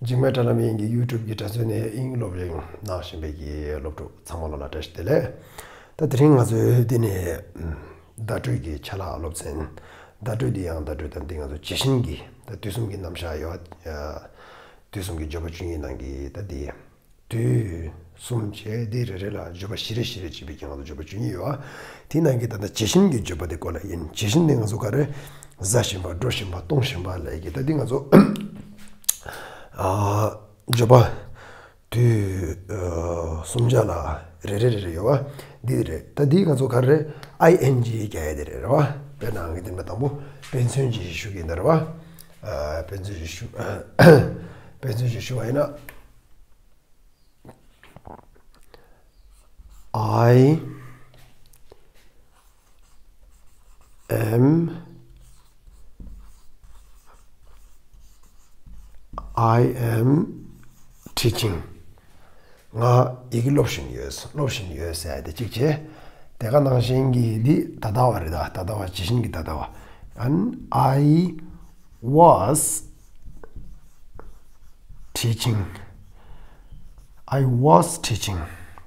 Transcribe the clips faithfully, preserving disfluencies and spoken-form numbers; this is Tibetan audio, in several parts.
འཇིགས་མེད་དྲ་ལམ་དབྱིངས་ཀྱི་ཡུ་ཊུབ་ཀྱི་དྲ་ཚོ་ནས་དབྱིངས་སློབ་གླིང་གནང་བཞིན་པའི་གི་སློབ་ཕྲུག་ཚང་མ་ལ་བཀྲ་ཤིས་བདེ་ལེགས། ད་དེ་རིང་ང་ཚོའི་འདི་ནས་བརྡ་སྤྲོད་ཀྱི་ཆ་ལག་སློབ་ཚན། བརྡ་སྤྲོད་འདི་ཡང་བརྡ་སྤྲོད་དང་འདི་ང་ཚོ་ཇི་བཞིན་གྱི་ད་དུས་གསུམ་གྱི་རྣམ་གཞག་ཡོད། དུས་གསུམ་གྱི་བརྗོད་པ་བཅུ་གཉིས་ནང་གི་ད་འདི། དུས་གསུམ་བྱས་འདི་རེ་རེ་ལ་བརྗོད་པ་བཞི་རེ་བཞི་རེ་བྱས་པའི་གི་ང་ཚོ་བརྗོད་པ་བཅུ་གཉིས་ཡོད། དེ་ནང་གི་ད་ལྟ་ཇི་བཞིན་གྱི་བརྗོད་པ་དེ་སྐོར་ལ་ཡིན། ཇི་བཞིན་དེ་ང་ཚོ་ག་རེ་ཟ་བཞིན་པ། འགྲོ་བཞིན་པ། གཏོང་བཞིན་པ་ལས་ཀྱི་ད་འདི་ང་ཚོ་ཨ་བརྗོད་པ་དུས་ཨ་གསུམ་ཆ་ལ་རེ་རེ་རེ་རེ་ཡོད་པ་འདི་རེད། ད་འདི་ང་ཚོ་ག་རེ་ཨའི་ཨེན་ཇི་རྒྱག་ཡ་དེ་རེད་རེད་པ། དཔེར་ན་ང་གི་འདི་འདྲ་དང་པོ་དཔེ་མཚོན་གྱིས་ཞུ་གི་འདི་རེད་པ། ཨ་དཔེ་མཚོན་གྱིས་ཞུ་དཔེ་མཚོན་གྱིས་ཞུ་བ་ཡིན་ན། I am I am teaching. ང་ཡི་གེ་སློབ་བཞིན་ཡོད། སློབ་བཞིན་ཡོད་ཟེར་ཡ་དེ་གཅིག་བྱས། དེ་ག་ནང་བཞིན་གྱི་འདི་ད་ལྟ་བ་རེད། ད་ད་ལྟ་བ་ཇི་བཞིན་གྱི་ད་ལྟ་བ། And I was teaching. I was teaching.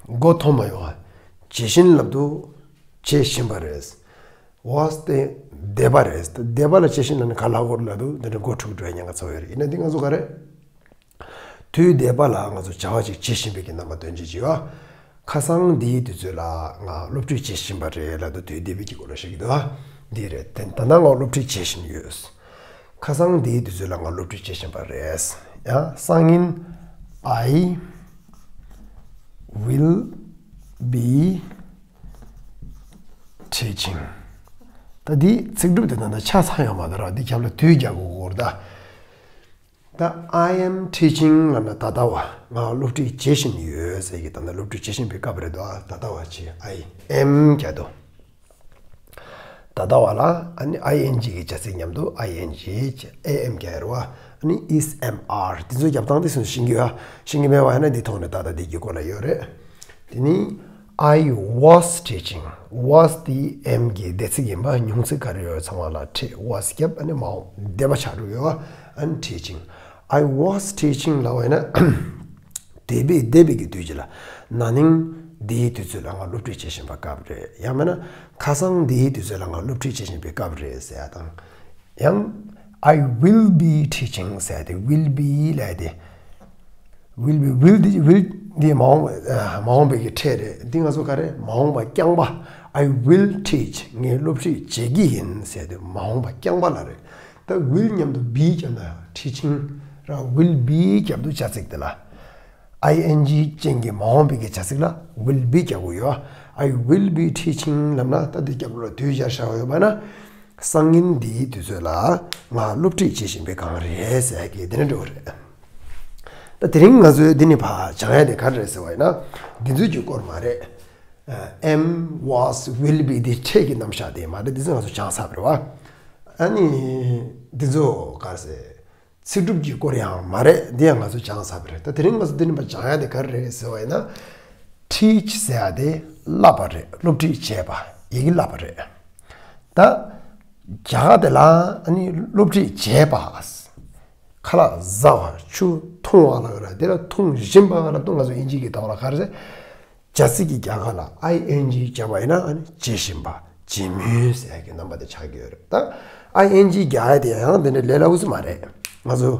མགོ་ཐོན་མ་ཡོང་བ། ཇི་བཞིན་ལབ་དུས་བྱེད་བཞིན་པ་རེད། was དེ་འདས་པ་རེད། འདས་པ་ལ་ཇི་བཞིན་ལབ་ན་ག་ལ་གོ་ལབ་དུས་འདི་འདྲ་མགོ་འཁྲུག་འགྲོ་ཡ་ཉེན་ཁ་ཚ་བོ་ཡོད་རེད། ཡིན་ན་འདི་ང་ཚོ་ག་རེ། དུས་འདས་པ་ལ་ང་ཚོ་བྱ་བ་ཅིག་བྱེད་བཞིན་པའི་གི་རྣམ་པ་སྟོན་བྱེད་ཀྱི་ཡོད། ཁ་སང་འདིའི་དུས་ཚོད་ལ་ང་སློབ་ཁྲིད་བྱེད་བཞིན་པ་རེད་ལབ་དུས་དུས་འདས་པའི་གི་སྐོར་ལ་བཤད་ཀྱི་འདུག་འདི་རེད། དེ་ད་ལྟ་ང་སློབ་ཁྲིད་བྱེད་བཞིན་ཡོད། ཁ་སང་འདིའི་དུས་ཚོད་ལ་ང་སློབ་ཁྲིད་བྱེད་བཞིན་པ་རེད། ཡང་སང་ཉིན། I will be teaching. ད་འདི་ཚིག་གྲུབ་དེ་ད་ལྟ་ཆ་ཚང་ཡོད་མ་རེད་ར། འདི་རྒྱབ་ལ་དུས་རྒྱག་དགོས་ཀྱི་རེད་ད། ད་I am teaching ལབ་ན་ད་ལྟ་བ་ང་སློབ་ཁྲིད་བྱེད་བཞིན་ཡོད་ཟེར་གྱི། ད་ལྟ་སློབ་ཁྲིད་བྱེད་བཞིན་པའི་སྐབས་རེད་དོ། ད་ལྟ་བ་བྱེད། I am རྒྱག་དོ། ད་ལྟ་བ་ལ་ཨ་ནི་ཨའི་ཨེན་ཇི་གི་བྱ་ཚིག་མཉམ་དུ་ཨའི་ཨེན་ཇི་ཨེ་ཨེམ་རྒྱག་ཡ་རེད་བ། ཨ་ནི་ཨིས་ཨེམ་ཨར་འདི་ཚོ་རྒྱབ་སྟངས་དེ་ཚོ་ཤེས་ཀྱི་ཡོད། ཤེས་ཀྱི་མེད་བ་ཡིན་ན་འདི་ཐོག་ནས་ད་ལྟ་འདི་གི་སྐོར་ལ་ཡོད་རེད། དེ་ནི། I was teaching. Was དེ་am གི་འདས་ཚིག་ཡིན་པ། མྱོང་ཚིག་ག་རེ་ཡོད་ཚང་མ་ལ་ཁྲིད་was རྒྱབ། ཨ་ནི་མ་འོངས་འདས་པ་ཆགས་འགྲོ་ཡོད། ཨ་ནི་teaching. I was teaching ལབ་པ་ཡིན་ན། འདས་པའི་འདས་པའི་གི་དུས་ཀྱི་ལ། ན་ནིང་འདིའི་དུས་ཚོད་ལ་ང་སློབ་ཁྲིད་བྱེད་བཞིན་པའི་སྐབས་རེད། ཡང་མིན་ན་ཁ་སང་འདིའི་དུས་ཚོད་ལ་ང་སློབ་ཁྲིད་བྱེད་བཞིན་པའི་སྐབས་རེད་ཟེར་ཡ་དང་། ཡང་I will be teaching ཟེར་ཏེ། will be ལབ་ཏེ། will be will འདི་will འདི་མ་འོངས་མ་འོངས་པའི་གི་ཕྲད་རེད། འདི་ང་ཚོ་ག་རེ། མ་འོངས་པ་རྐྱང་པ། I will teach ངས་སློབ་ཁྲིད་བྱེད་ཀྱི་ཡིན་ཟེར་ཏེ་མ་འོངས་པ་རྐྱང་པ་ལ་རེད། ད་will མཉམ་དུ་be བརྒྱབ་ན་teaching ར། will be རྒྱབ་དུས་བྱ་ཚིག་དེ་ལ། ཨའི་ཨེན་ཇི་ཅན་གྱི་མ་འོངས་པའི་གི་བྱ་ཚིག་ལ་will be རྒྱག་དགོས་ཡོད། I will be teaching ལབ་ན་ད་འདི་རྒྱབ་ལ་དུས་སྦྱར་བཞག་ཡོད་པ་ན། སང་ཉིན་འདིའི་དུས་ཚོད་ལ་ང་སློབ་ཁྲིད་བྱེད་བཞིན་པའི་སྒང་རེད་ཟེར་གི་དེ་ནས་འགྲོ་གི་རེད། ད་དེ་རིང་ང་ཚོས་འདི་ནས་ཕར་སྦྱང་ཡ་དེ་ག་རེ་རེད་ཟེར་བ་ཡིན་ན། འདི་ཚོའི་གི་སྐོར་མ་རེད། am was will be འདི་ཕྲད་ཀྱི་རྣམ་གཞག་དེ་མ་རེད། འདི་ཚོ་ང་ཚོ་སྦྱངས་ཚར་བ་རེད་བ། ཨ་ནི་འདི་ཚོ་ག་རེ་ཟེར། ཚིག་གྲུབ་ཀྱི་སྐོར་ཡང་མ་རེད། འདི་ཡང་ང་ཚོ་སྦྱངས་ཚར་བ་རེད། ད་དེ་རིང་ང་ཚོ་འདི་ནས་ཕར་སྦྱང་ཡ་དེ་ག་རེ་རེད་ཟེར་བ་ཡིན་ན། teach ཟེར་ཡ་དེ་བསླབ་པ་རེད། སློབ་ཁྲིད་བྱེད་པ། ཡི་གེ་བསླབ་པ་རེད། ད་རྒྱ་གར་དེ་ལ་ཨ་ནི་སློབ་ཁྲིད་བྱེད་པ། ཁ་ལག་ཟ་བ། ཆུ་འཐུང་བ་ལ་ར། དེ་ལ་འཐུང་བཞིན་པ་ལ་ལྟོས། ང་ཚོ་དབྱིན་ཇི་གི་ཐོག་ལ་ག་རེ་ཟེར། བྱ་ཚིག་གི་རྒྱ་གར་ལ་ཨའི་ཨེན་ཇི་བརྒྱབ་པ་ཡིན་ན་ཨ་ནི་བྱེད་བཞིན་པ། བྱེད་མུས་ཟེར་གྱི་རྣམ་པ་དེ་ཆགས་ཀྱི་ཡོད་རེད། ད་ཨའི་ཨེན་ཇི་རྒྱག་ཡ་དེ་ཡང་དེ་འདྲ་ལས་སླ་པོ་ཞིག་མ་རེད། ང་ཚོ་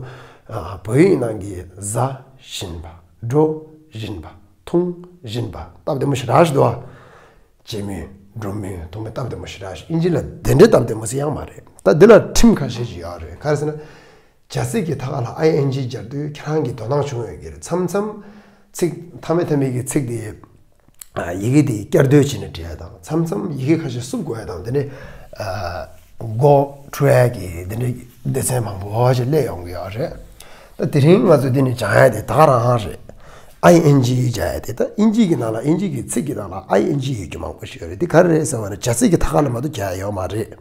ཨ་བོད་ཡིག་ནང་གི་ཟ་བཞིན་པ། འགྲོ་བཞིན་པ། འཐུང་བཞིན་པ། སྟབས་བདེ་མོ་ཞེ་དྲག་ཞིག་འདུག་ཨ། བྱེད་མུས། འགྲོ་མུས། འཐུང་མུས། སྟབས་བདེ་མོ་ཞེ་དྲག་ཞིག་དབྱིན་ཇི་ལ་དེ་འདྲའི་སྟབས་བདེ་མོ་ཞིག་ཡང་མ་རེད། ད་འདི་ལ་ཁྲིམས་ཁ་ཤས་ཤིག་ཡོད་རེད། ག་རེ་ཟེར་ན། བྱ་ཚིག་གི་མཐའ་ཁ་ལ་ཨའི་ཨེན་ཇི་སྦྱར་དུས་ཁྱེད་རང་གིས་དོ་སྣང་བྱུང་ཡོད་ཀྱི་རེད། མཚམས་མཚམས་ཚིག་མཐའ་མའི་མཐའ་མའི་གི་ཚིག་དེ་ཡི་གེ་དེ་བསྐྱར་ཟློས་བྱས་ནས་འབྲི་ཡ་དང་། མཚམས་མཚམས་ཡི་གེ་ཁ་ཤས་བསུབ་དགོས་ཡ་དང་། དེ་ནས་མགོ་འཁྲུག་ཡ་གི་དེ་འདྲའི་སྡེ་ཚན་མང་པོ་ཞིག་སླེབས་ཡོང་གི་ཡོད་རེད། ད་དེ་རིང་ང་ཚོས་འདི་ནས་སྦྱང་ཡ་དེ་ད་ག་རང་རེད། ཨའི་ཨེན་ཇི་སྦྱར་ཡ་དེ། ད་དབྱིན་ཇི་གི་ནང་ལ། དབྱིན་ཇི་གི་ཚིག་གི་ནང་ལ་ཨའི་ཨེན་ཇི་ཡོད་རྒྱུ་མང་པོ་ཞིག་ཡོད་རེད། དེ་ག་རེ་རེད་ཟེར་བ་ན་བྱ་ཚིག་གི་མཐའ་ཁ་ལ་མ་གཏོགས་རྒྱག་ཡ་ཡོད་མ་རེད། བྱ་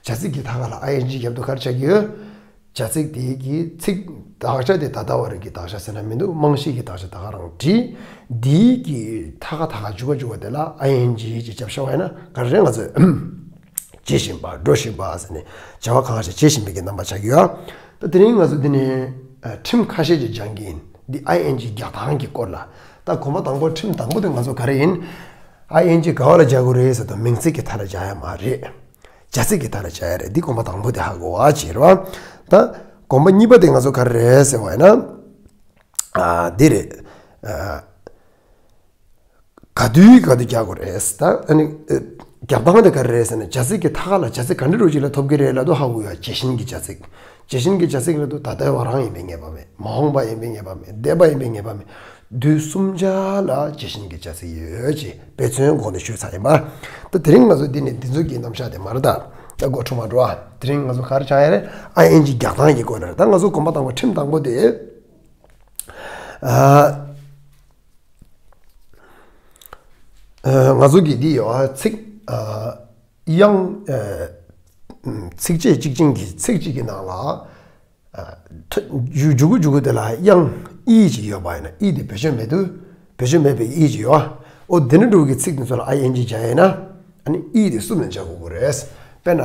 ཚིག་གི་མཐའ་ཁ་ལ་ཨའི་ཨེན་ཇི་བརྒྱབ་དུས་ག་རེ་ཆགས་ཀྱི་ཡོད། བྱ་ཚིག་དེའི་གི་ཚིག་དག་ཆ་དེ་ད་ལྟ་བ་རེད་གི་དག་ཆ་ཟེར་ན་མི་འདུག་རྨང་གཞི་གི་དག་ཆ་ད་ག་རང་བྲིས། འདིའི་གི་མཐའ་ཁ་ད་ག་མཇུག་ག་མཇུག་ག་དེ་ལ་ཨའི་ཨེན་ཇི་ཅིག་བརྒྱབ་བཞག་པ་ཡིན་ན་ག་རེ་རེད། ང་ཚོས་བྱེད་བཞིན་པ། འགྲོ་བཞིན་པ་ཟེར་ནས་བྱ་བ་གང་ཞིག་བྱེད་བཞིན་པའི་གི་རྣམ་པ་ཆགས་ཀྱི་ཡོད། ད་དེ་རིང་ང་ཚོ་འདི་ནས་ ཨ། ཁྲིམས་ཁ་ཤས་ཅིག་སྦྱང་གི་ཡིན། འདི་ཨའི་ཨེན་ཇི་རྒྱག་སྟངས་ཀྱི་སྐོར་ལ། ད་གོམ་པ་དང་པོ་ཁྲིམས་དང་པོ་དེ་ང་ཚོ་ག་རེ་ཡིན། ཨའི་ཨེན་ཇི་ག་བ་ལ་སྦྱར་དགོས་རེད་ཟེར་དུས་མིང་ཚིག་གི་མཐའ་ལ་སྦྱར་ཡ་མ་རེད། བྱ་ཚིག་གི་མཐའ་ལ་སྦྱར་ཡ་རེད། འདི་གོམ་པ་དང་པོ་དེ་ཧ་གོ་བ་བྱེད་རོགས། ད་གོམ་པ་གཉིས་པ་དེ་ང་ཚོ་ག་རེ་རེད་ཟེར་བ་ཡིན་ན། ཨ། འདི་རེད། ཨ། ག་དུས་ག་དུས་རྒྱག་དགོས་རེད། ད་ཨ་ནི་རྒྱག་སྟངས་དེ་ག་རེ་རེད་ཟེར་ན། བྱ་ཚིག་གི་མཐའ་ཁ་ལ་བྱ་ཚིག་ག་འདྲ་རུ་ཅིག་ལ་ཐོབ་ཀྱི་རེད་ལབ་དུས་ཧ་གོ་ཡ། ཇི་བཞིན་གྱི་བྱ་ཚིག་ཇི་བཞིན་གྱི་བྱ་ཚིག་ལབ་དུས་ད་ལྟ་བ་རང་ཡིན་པའི་ངེས་པ་མེད། མ་འོངས་པ་ཡིན་པའི་ངེས་པ་མེད། འདས་པ་ཡིན་པའི་ངེས་པ་མེད། དུས་གསུམ་ཆ་ལ་ཇི་བཞིན་གྱི་བྱ་ཚིག་ཡོད་ཅེས་དཔེ་མཚོན་སྒོ་ནས་ཞུས་ཚར་ཡིན་པ། ད་དེ་རིང་ང་ཚོ་འདི་ནི་འདི་ཚོ་གི་རྣམ་གཞག་དེ་མ་རེད། ད་ད་འགོ་འཁྲུག་མ་འགྲོ་ཨ། དེ་རིང་ང་ཚོ་ག་རེ་སྦྱང་ཡ་རེད། ཨའི་ཨེན་ཇི་རྒྱག་སྟངས་ཀྱི་སྐོར་ལ་རེད། ད་ང་ཚོ་གོམ་པ་དང་པོ་ཁྲིམས་དང་པོ་དེ། ཨ། ཨ། ང་ཚོ་གི་འདི་ཡོད་ཨ། ཚིག་ཨ། དབྱངས། ཨ། ཚིགས་བཅད་གཅིག་ཅན་གྱི་ཚིག་གཅིག་གི་ནང་ལ། ཨ། ཐ། མཇུག་མཇུག་གུ་མཇུག་གུ་དེ་ལ་དབྱངས་ཨི་ཅིག་ཡོད་པ་ཡིན་ན། ཨི་དེ་བེད་སྤྱོད་མེད་དུས། བེད་སྤྱོད་མེད་པའི་ཨི་ཅིག་ཡོད་ཨ། འོ་དེ་འདྲ་འདྲ་བོ་གི་ཚིག་དེ་ཚོ་ལ་ཨའི་ཨེན་ཇི་སྦྱར་ཡ་ཡིན་ན། ཨ་ནི་ཨི་དེ་གསུམ་ནས་སྦྱར་དགོས་ཀྱི་རེད། དཔེར་ན།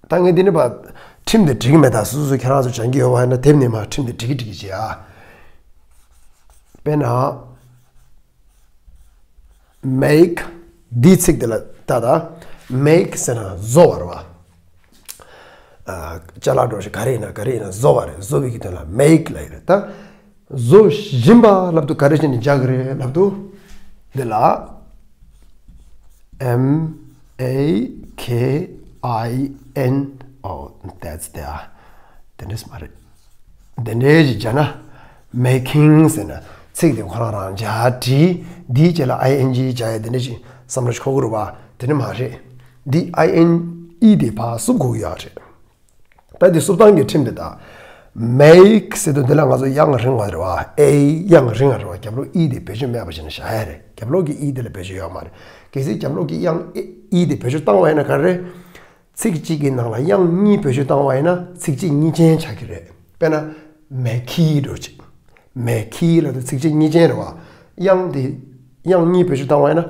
ད་ངས་འདི་ནས་ཕར་ཁྲིམས་དེ་འགྲིག་གི་མེད། ད་སོ་སོ་ཁྱེད་རང་ཚོ་སྦྱང་གི་ཡོད་པ་ཡིན་ན་དེབ་ནས་མར་ཁྲིམས་དེ་འགྲིག་གི་འགྲིག་གི་བྱེད་ཨ། དཔེར་ན། མེག་འདིའི་ཚིག་དེ་ལ་ལྟ་ད། མེག་ཟེར་ན་བཟོ་བ་རེད་བ། ཨ། ཅ་ལག་འདྲ་བོ་ཞིག་ག་རེ་ཡིན་ན་ག་རེ་ཡིན་ན་བཟོ་བ་རེད། བཟོ་བའི་གི་དོན་ལ་མེག་ལབ་ཡོད་རེད། ད་བཟོ་བཞིན་པ་ལབ་དུས་ག་རེ་བྱས་ནས་སྦྱར་གི་རེད་ལབ་དུས། འདི་ལ་M A K I N། Oh, that's there. དེ་འདྲས་མ་རེད། དེ་འདྲས་ཞིག་བྱས་ན། མེ་ཁིང་ཟེར་ན་ཚིག་དེ་ཁོ་རང་རང་འཇགས་བྲིས། འདིའི་རྗེས་ལ་ཨའི་ཨེན་ཇི་བྱས་ཡ་དེ་འདྲས་ཞིག་བསམ་བློ་ཞིག་འཁོར་གྱི་རེད་བ། དེ་འདྲས་མ་རེད། འདི་ཨའི་ཨེན་ཨི་དེ་ཕར་བསུབ་དགོས་ཀྱི་ཡོད་རེད། ད་འདི་བསུབ་སྟངས་ཀྱི་ཁྲིམས་དེ་ད། མེག་ཟེར་དུས་འདི་ལ་ང་ཚོ་དབྱངས་རིང་བ་རེད་བ། ཨེ་དབྱངས་རིང་བ་རེད་བ། རྒྱབ་ལོགས་ཨི་དེ་བེད་སྤྱོད་མེད་པ་བྱས་ནས་བཞག་ཡ་རེད། རྒྱབ་ལོགས་ཀྱི་ཨི་དེ་ལ་བེད་སྤྱོད་ཡོད་མ་རེད། གལ་སྲིད་རྒྱབ་ལོགས་ཀྱི་དབྱངས་ཨི་དེ་བེད་སྤྱོད་བཏང་བ་ཡིན་ན་ག་རེ་རེད། ཚིག་གཅིག་གི་ནང་ལ་དབྱངས་གཉིས་བེད་སྤྱོད་བཏང་བ་ཡིན་ན་ཚིགས་བཅད་གཉིས་ཅན་ཆགས་ཀྱི་རེད། དཔེར་ན། མེ་ཁི་འདྲ་བོ་ཅིག་མེ་ཁི་ལབ་དུས་ཚིགས་བཅད་གཉིས་ཅན་རེད་བ། དབྱངས་དེ། དབྱངས་གཉིས་བེད་སྤྱོད་བཏང་བ་ཡིན་ན་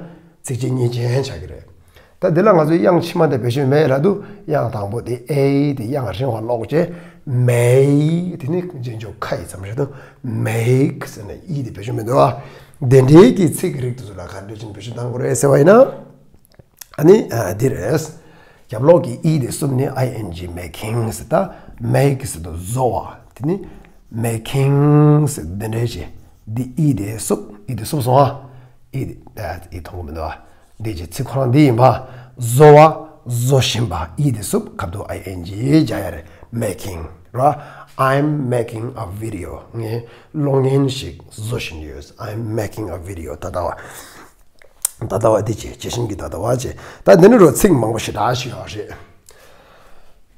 ཚིགས་བཅད་གཉིས་ཅན་ཆགས་ཀྱི་རེད། ད་འདི་ལ་ང་ཚོས་དབྱངས་ཕྱི་མ་དེ་བེད་སྤྱོད་མེད་ལབ་དུས། དབྱངས་དང་པོ་དེ་ཨེ་དེ་དབྱངས་རིང་བ་ཀློག་བྱས། མེ་དེ་ནི་རྗེས་འཇུག་ཁ་ཡི་མཚམས་རེད་དོ། མེག་ཟེར་ན་ཨི་དེ་བེད་སྤྱོད་མི་འདུག་ཨ། དེ་འདྲའི་གི་ཚིག་གི་རིགས་དེ་ཚོ་ལ་ག་འདྲ་བྱས་ནས་བེད་སྤྱོད་གཏང་དགོས་རེད་ཟེར་བ་ཡིན་ན། ཨ་ནི་ཨ་འདི་རེད། རྒྱབ་ལོགས་ཀྱི་ཨི་དེ་བསུབས་ནས་ཨའི་ཨེན་ཇི་མེ་ཁིང་ཟེར། ད་མེག་ཟེར་དུས་བཟོ་བ། དེ་ནི་མེ་ཁིང་ཟེར་འདི་འདྲའི་བྱས། འདི་ཨི་དེ་བསུབས། ཨི་དེ་བསུབས་སོང་ཨ། ཨི་དེ་ཨ་ཨི་མཐོང་གི་མི་འདུག་ཨ། འདི་བྱས་ཚིག་ཁོ་རང་འདི་ཡིན་པ། བཟོ་བ། བཟོ་བཞིན་པ། ཨི་དེ་བསུབས། ཁ་ཐུག་ཨའི་ཨེན་ཇི་སྦྱར་ཡ་རེད། མེ་ཁིང་ར། I'm making a video. ངས་གློག་བརྙན་ཞིག་བཟོ་བཞིན་ཡོད། I'm making a video. ད་ལྟ་བ། ད་ལྟ་བ་འདི་བྱས། ཇི་བཞིན་གྱི་ད་ལྟ་བ་བྱས། ད་འདི་འདྲ་བོ་ཚིག་མང་པོ་ཞེ་དྲག་ཞིག་ཡོད་རེད།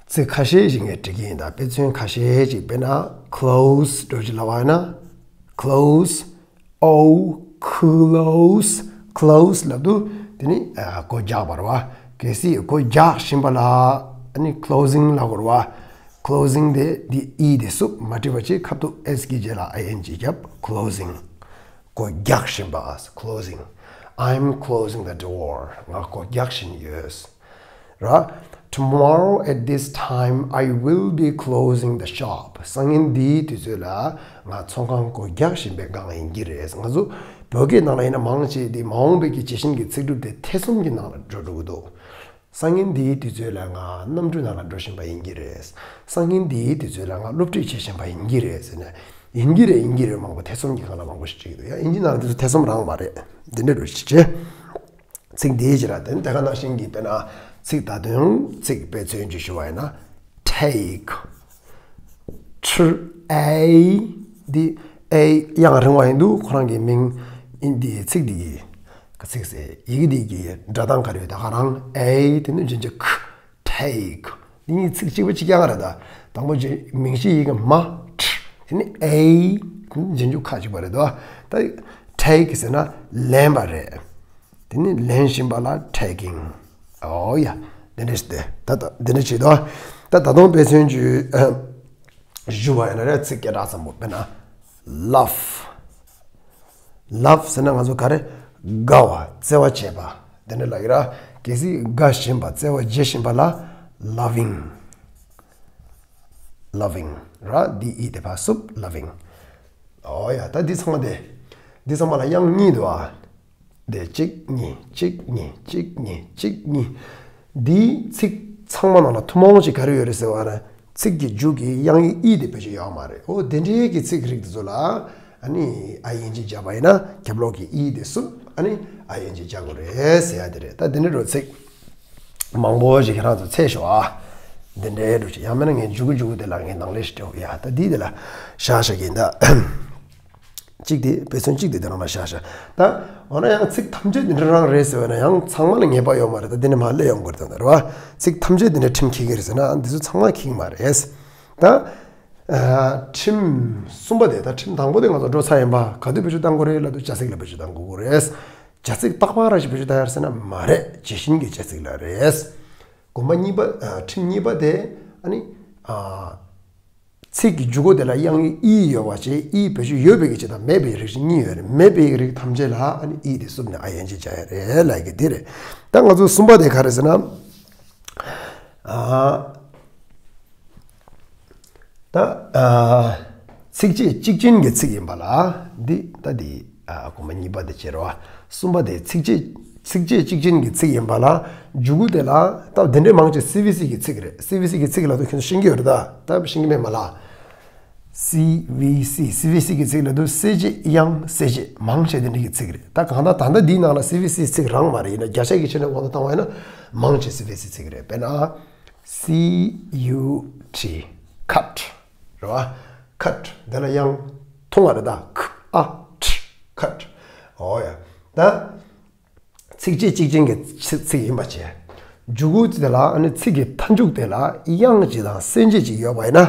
ཚིག་ཁ་ཤས་ཤིག་ངས་འབྲི་གི་ཡིན། ད་དཔེ་མཚོན་ཁ་ཤས་ཤིག་དཔེར་ན་ཁི་ལོ་སི་འདྲ་བོ་ཅིག་ལབ་པ་ཡིན་ན། ཁི་ལོ་སི། ཨོ། ཁི་ལོ་སི། ཁི་ལོ་སི་ལབ་དུས་དེ་ནི་ཨ་སྒོ་རྒྱག་པ་རེད་བ། གལ་སྲིད་སྒོ་རྒྱག་བཞིན་པ་ལ་ཨ་ནི་ཁི་ལོ་སིང་ལབ་དགོས་རེད་བ། ཁི་ལོ་སིང་དེ་འདི་ཨི་དེ་བསུབས། མ་བྲིས་པ་བྱས། ཁ་ཐུག་ཨེས་ཀྱི་རྗེས་ལ་ཨའི་ཨེན་ཇི་བརྒྱབ། ཁི་ལོ་སིང་། སྒོ་རྒྱག་བཞིན་པ། Closing. I'm closing the door. ང་སྒོ་རྒྱག་བཞིན་ཡོད། ར། Tomorrow at this time I will be closing the shop. སང་ཉིན་འདིའི་དུས་ཚོད་ལ་ང་ཚོང་ཁང་སྒོ་རྒྱག་བཞིན་པའི་སྒང་ལ་ཡིན་གྱི་རེད། ང་ཚོ་བོད་སྐད་ནང་ལ་ཡིན་ན་མང་ཆེ་དེ་མ་འོངས་པའི་གི་ཇི་བཞིན་གྱི་ཚིག་གྲུབ་དེ་ཐེ་ཚོམ་གྱི་ནང་ལ་འགྲོ་འགྲོ་གི་འདུག་སང་ཉིན་འདིའི་དུས་ཚོད་ལ་ང་གནམ་གྲུ་ནང་ལ་འགྲོ་བཞིན་པ་ཡིན་གྱི་རེད། སང་ཉིན་འདིའི་དུས་ཚོད་ལ་ང་སློབ་ཁྲིད་བྱེད་བཞིན་པ་ཡིན་གྱི་རེད་ཟེར་ནས། ཡིན་གྱི་རེད། ཡིན་གྱི་རེད། མང་པོ་ཐེ་ཚོམ་གྱི་སྒང་ལ་མང་པོ་ཞིག་བྲིས་ཀྱི་འདུག་ཡ། ཡིན་གྱི་ནང་ལ་དེ་ཚོ་ཐེ་ཚོམ་རང་མ་རེད། འདི་འདྲ་འགྲོ་ཞིག་བྱེད། ཚིག་འདིའི་ཕྱིར་ར། དེ་དེ་ག་ནང་བཞིན་གྱི་དཔེར་ན་ཚིག་ད་དུང་ཚིག་དཔེ་མཚོན་གྱིས་ཞུ་བ་ཡིན་ན། take. ཁྲི་ཨེ། འདི་ཨེ་དབྱངས་རིང་བ་ཡིན་དུས་ཁོ་རང་གི་མིང་ཡིན། འདི་ཚིག་འདི་གི་ག་ཚིག་ཟེར། ཡི་གེ་འདི་གི་སྒྲ་གདངས་ག་རེ་ཡོད། ད་ག་རང་ཨེ་དེ་ནི་རྗེས་འཇུག་ཁ། take. འདི་གཉིས་ཚིག་གཅིག་པ་གཅིག་རྐྱང་རེད། ད་དང་པོ་རྗེས་མིང་གཞི་ཡི་གེ་མ། ཁྲི། དེ་ནི་ཨེ། དེ་ནི་རྗེས་འཇུག་ཁ་གཅིག་པ་རེད་དོ། ད་take ཟེར་ན་ལེན་པ་རེད། དེ་ནི་ལེན་བཞིན་པ་ལ་taking. ཨོ་ཡ། དེ་འདྲ་དེ་ད་ད་དེ་འདྲ་བྱེད་དོ། ད་ད་དུང་དཔེ་མཚོན་གྱིས་ཞུ་བ་ཡིན་ན་རེད། ཚིག་སྐད་གྲགས་ཙམ་པོ། དཔེར་ན་love. love ཟེར་ན་ང་ཚོ་ག་རེ། དགའ་བ། བརྩེ་བ་བྱེད་པ། དེ་འདྲ་ལབ་ཀྱི་ར། གལ་སྲིད་དགའ་བཞིན་པ། བརྩེ་བ་བྱེད་བཞིན་པ་ལ་loving. loving། ར་འདི་ཨི་དེ་ཕར་བསུབ། loving། ཨོ་ཡ། ད་འདི་ཚང་མ་དེ། འདི་ཚང་མ་ལ་དབྱངས་གཉིས་འདུག་ཨ། དེ་གཅིག་གཉིས་གཅིག་གཉིས་གཅིག་གཉིས་གཅིག་གཉིས། འདིའི་ཚིག་ཚང་མ་ནང་ལ་ཐུན་མོང་གཅིག་ག་རེ་ཡོད་རེད་ཟེར་བ་ན། ཚིག་གི་མཇུག་གི་དབྱངས་ཨི་དེ་བེད་སྤྱོད་ཡོད་མ་རེད། ཨོ་དེ་འདྲའི་གི་ཚིག་རིགས་དེ་ཚོ་ལ་ཨ་ནི་ing རྒྱབ་པ་ཡིན་ན་རྒྱབ་ལོགས་ཀྱི་ཨི་དེ་བསུབ། ཨ་ནི་ing རྒྱག་དགོས་རེད་ཟེར་ཡ་དེ་རེད། ད་དེ་འདྲ་འགྲོ་ཚིག་མང་པོ་ཞིག་ཁྱེད་རང་ཚོ་འཚོལ་ཤོག་ཨ། འདི་འདྲའི་འགྲོ་ཞིག་ཡང་མིན་ན་ངས་མཇུག་གུ་མཇུག་གུ་དེ་ལ་ངས་ནང་ལས་ཤིག་སྤྲད། ཡ་ད་འདི་དེ་ལ་བཞག་བཞག་གི་ཡིན་ད། གཅིག་དེ་དཔེ་མཚོན་གཅིག་དེ་དེ་རང་ལ་བཞག་བཞག་ད་འོ་ན་ཡང་ཚིག་ཐམས་ཅད་དེ་འདྲ་རང་རེད་ཟེར་བ་ན་ཡང་ཚང་མ་ལ་ངེས་པ་ཡོད་མ་རེད། ད་འདི་ནས་མར་སླེབས་ཡོང་དགོས་རེད། ད་རེད་བ། ཚིག་ཐམས་ཅད་དེ་འདྲ་ཁྲིམས་འཁྱེར་གི་རེད་ཟེར་ན་འདི་ཚོ་ཚང་མ་འཁྱེར་གི་མ་རེད། ད་ཨ་ཁྲིམས་གསུམ་པ་དེ། ད་ཁྲིམས་དང་པོ་དེ་ང་ཚོ་འགྲོ་ཚར་ཡིན་པ། ག་དུས་བེད་སྤྱོད་གཏང་དགོས་རེད་ལབ་དུས་བྱ་ཚིག་ལ་བེད་སྤྱོད་གཏང་དགོས་རེད། བྱ་ཚིག་རྟག་པར་ར་ཞིག་བེད་སྤྱོད་གཏང་ཡ་རེད་ཟེར་ན་མ་རེད། ཇི་བཞིན་གྱི་བྱ་ཚིག་ལ་རེད། གོམ་པ་གཉིས་པ། ཨ་ཁྲིམས་གཉིས་པ་དེ་ཨ་ནི་ཨ་ཚིག་གི་མཇུག་གུ་དེ་ལ་དབྱངས་ཨི་ཡོད་པ་བྱས། ཨི་བེད་སྤྱོད་ཡོད་པའི་གི་ཅིག་དང་མེད་པའི་རིགས་ཤིག་གཉིས་ཡོད་རེད། མེད་པའི་རིགས་ཐམས་ཅད་ལ་ཨ་ནི་ཨི་དེ་བསུབ་ནས་ing རྒྱག་ཡ་རེད་ལབ་ཀྱི་དེ་རེད། ད་ང་ཚོ་གསུམ་པ་དེ་ག་རེ་ཟེར་ན། ཨ་ད་ཨ་ཚིགས་བཅད་གཅིག་ཅན་གྱི་ཚིག་ཡིན་པ་ལ། འདི་ད་འདི་ཨ་གོམ་པ་གཉིས་པ་དེ་བྱེད་རོགས། གསུམ་པ་དེ་ཚིགས་བཅད་ཚིགས་བཅད་གཅིག་ཅན་གྱི་ཚིག་ཡིན་པ་ལ། མཇུག་གུ་དེ་ལ་ད་དེ་འདྲའི་མང་ཆེ་སི་བི་སི་གི་ཚིག་རེད། སི་བི་སི་གི་ཚིག་ལ་དུ་ཁྱོད་ཤེས་ཀྱི་ཡོད་རེད། ད་ད་ཤེས་ཀྱི་མེད་མ་ལ། སི་བི་སི། སི་བི་སི་གི་ཚིག་ལ་དུ་གསལ་བྱེད། དབྱངས་གསལ་བྱེད། མང་ཆེ་དེ་འདྲ་གི་ཚིག་རེད། ད་གང་ལྟར་ད་ལྟ་འདིའི་ནང་ལ་སི་བི་སི་ཚིག་རང་མ་རེད། ཡིན་ན་བརྒྱ་ཆ་གི་ཆ་ནས་དབང་དུ་བཏང་བ་ཡིན་ན་མང་ཆེ་སི་བི་སི་ཚིག་རེད། དཔེར་ན། སི་ཡུ་ཊི། cut རེད་བ། cut དེ་ལ་དབྱངས་ཐུང་བ་རེད། ད་ཁ་ཨ་ཁྲི། cut། ཨོ་ཡ། ད་ཚིགས་བཅད་གཅིག་ཅན་གྱི་ཚིག་ཚིག་ཡིན་པ་བྱས། མཇུག་གུ་དེ་ལ་ཨ་ནི་ཚིག་གི་མཐའ་མཇུག་དེ་ལ་དབྱངས་གཅིག་དང་གསལ་བྱེད་གཅིག་ཡོད་པ་ཡིན་ན།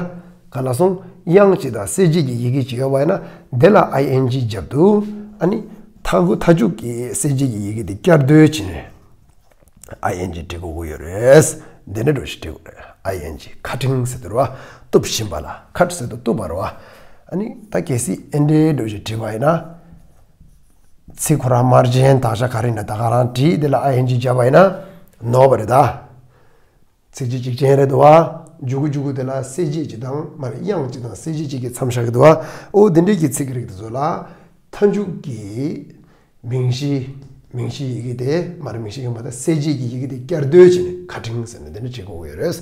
ག་ལ་སོང་། དབྱངས་གཅིག་དང་གསལ་བྱེད་ཀྱི་ཡི་གེ་གཅིག་ཡོད་པ་ཡིན་ན། དེ་ལ་ing རྒྱབ་དུས་ཨ་ནི་མཐའ་གུ་མཐའ་མཇུག་གི་གསལ་བྱེད་ཀྱི་ཡི་གེ་དེ་བསྐྱར་ཟློས་བྱས་ནས། ing འབྲི་དགོས་ཀྱི་ཡོད་རེད། འདི་འདྲ་འགྲོ་ཞིག་འབྲི་དགོས་རེད། ing cutting ཟེར་དུས་རེད་བ། གཏུབ་བཞིན་པ་ལ། cut ཟེར་དུས་གཏུབ་པ་རེད་བ། ཨ་ནི་ད་གལ་སྲིད་ཨེ་འདྲའི་འགྲོ་ཞིག་བྲིས་པ་ཡིན་ན། ཚིག་ཁོ་རང་དམར་རྗེན་དག་ཆ་ག་རེ་ཡིན་ན་ད་ག་རང་བྲིས། དེ་ལ་ing བརྒྱབ་པ་ཡིན་ན་ནོར་བ་རེད་ད། ཚིགས་བཅད་གཅིག་ཅན་རེད་འདུག་བ། མཇུག་གུ་མཇུག་གུ་དེ་ལ་གསལ་བྱེད་ཅིག་དང་མ་རེད། དབྱངས་ཅིག་དང་གསལ་བྱེད་ཅིག་གི་མཚམས་བཞག་གི་འདུག་བ། ཨོ་དེ་འདྲའི་གི་ཚིག་རིགས་དེ་ཚོ་ལ་མཐའ་མཇུག་གི་མིང་གཞི། མིང་གཞིའི་ཡི་གེ་དེ་མ་རེད། མིང་གཞི་ཡིན་པ་དང་གསལ་བྱེད་ཀྱི་ཡི་གེ་དེ་བསྐྱར་ཟློས་བྱས་ནས་cutting ཟེར་ནས་འདི་འདྲ་བྱེད་དགོས་ཀྱི་ཡོད་རེད།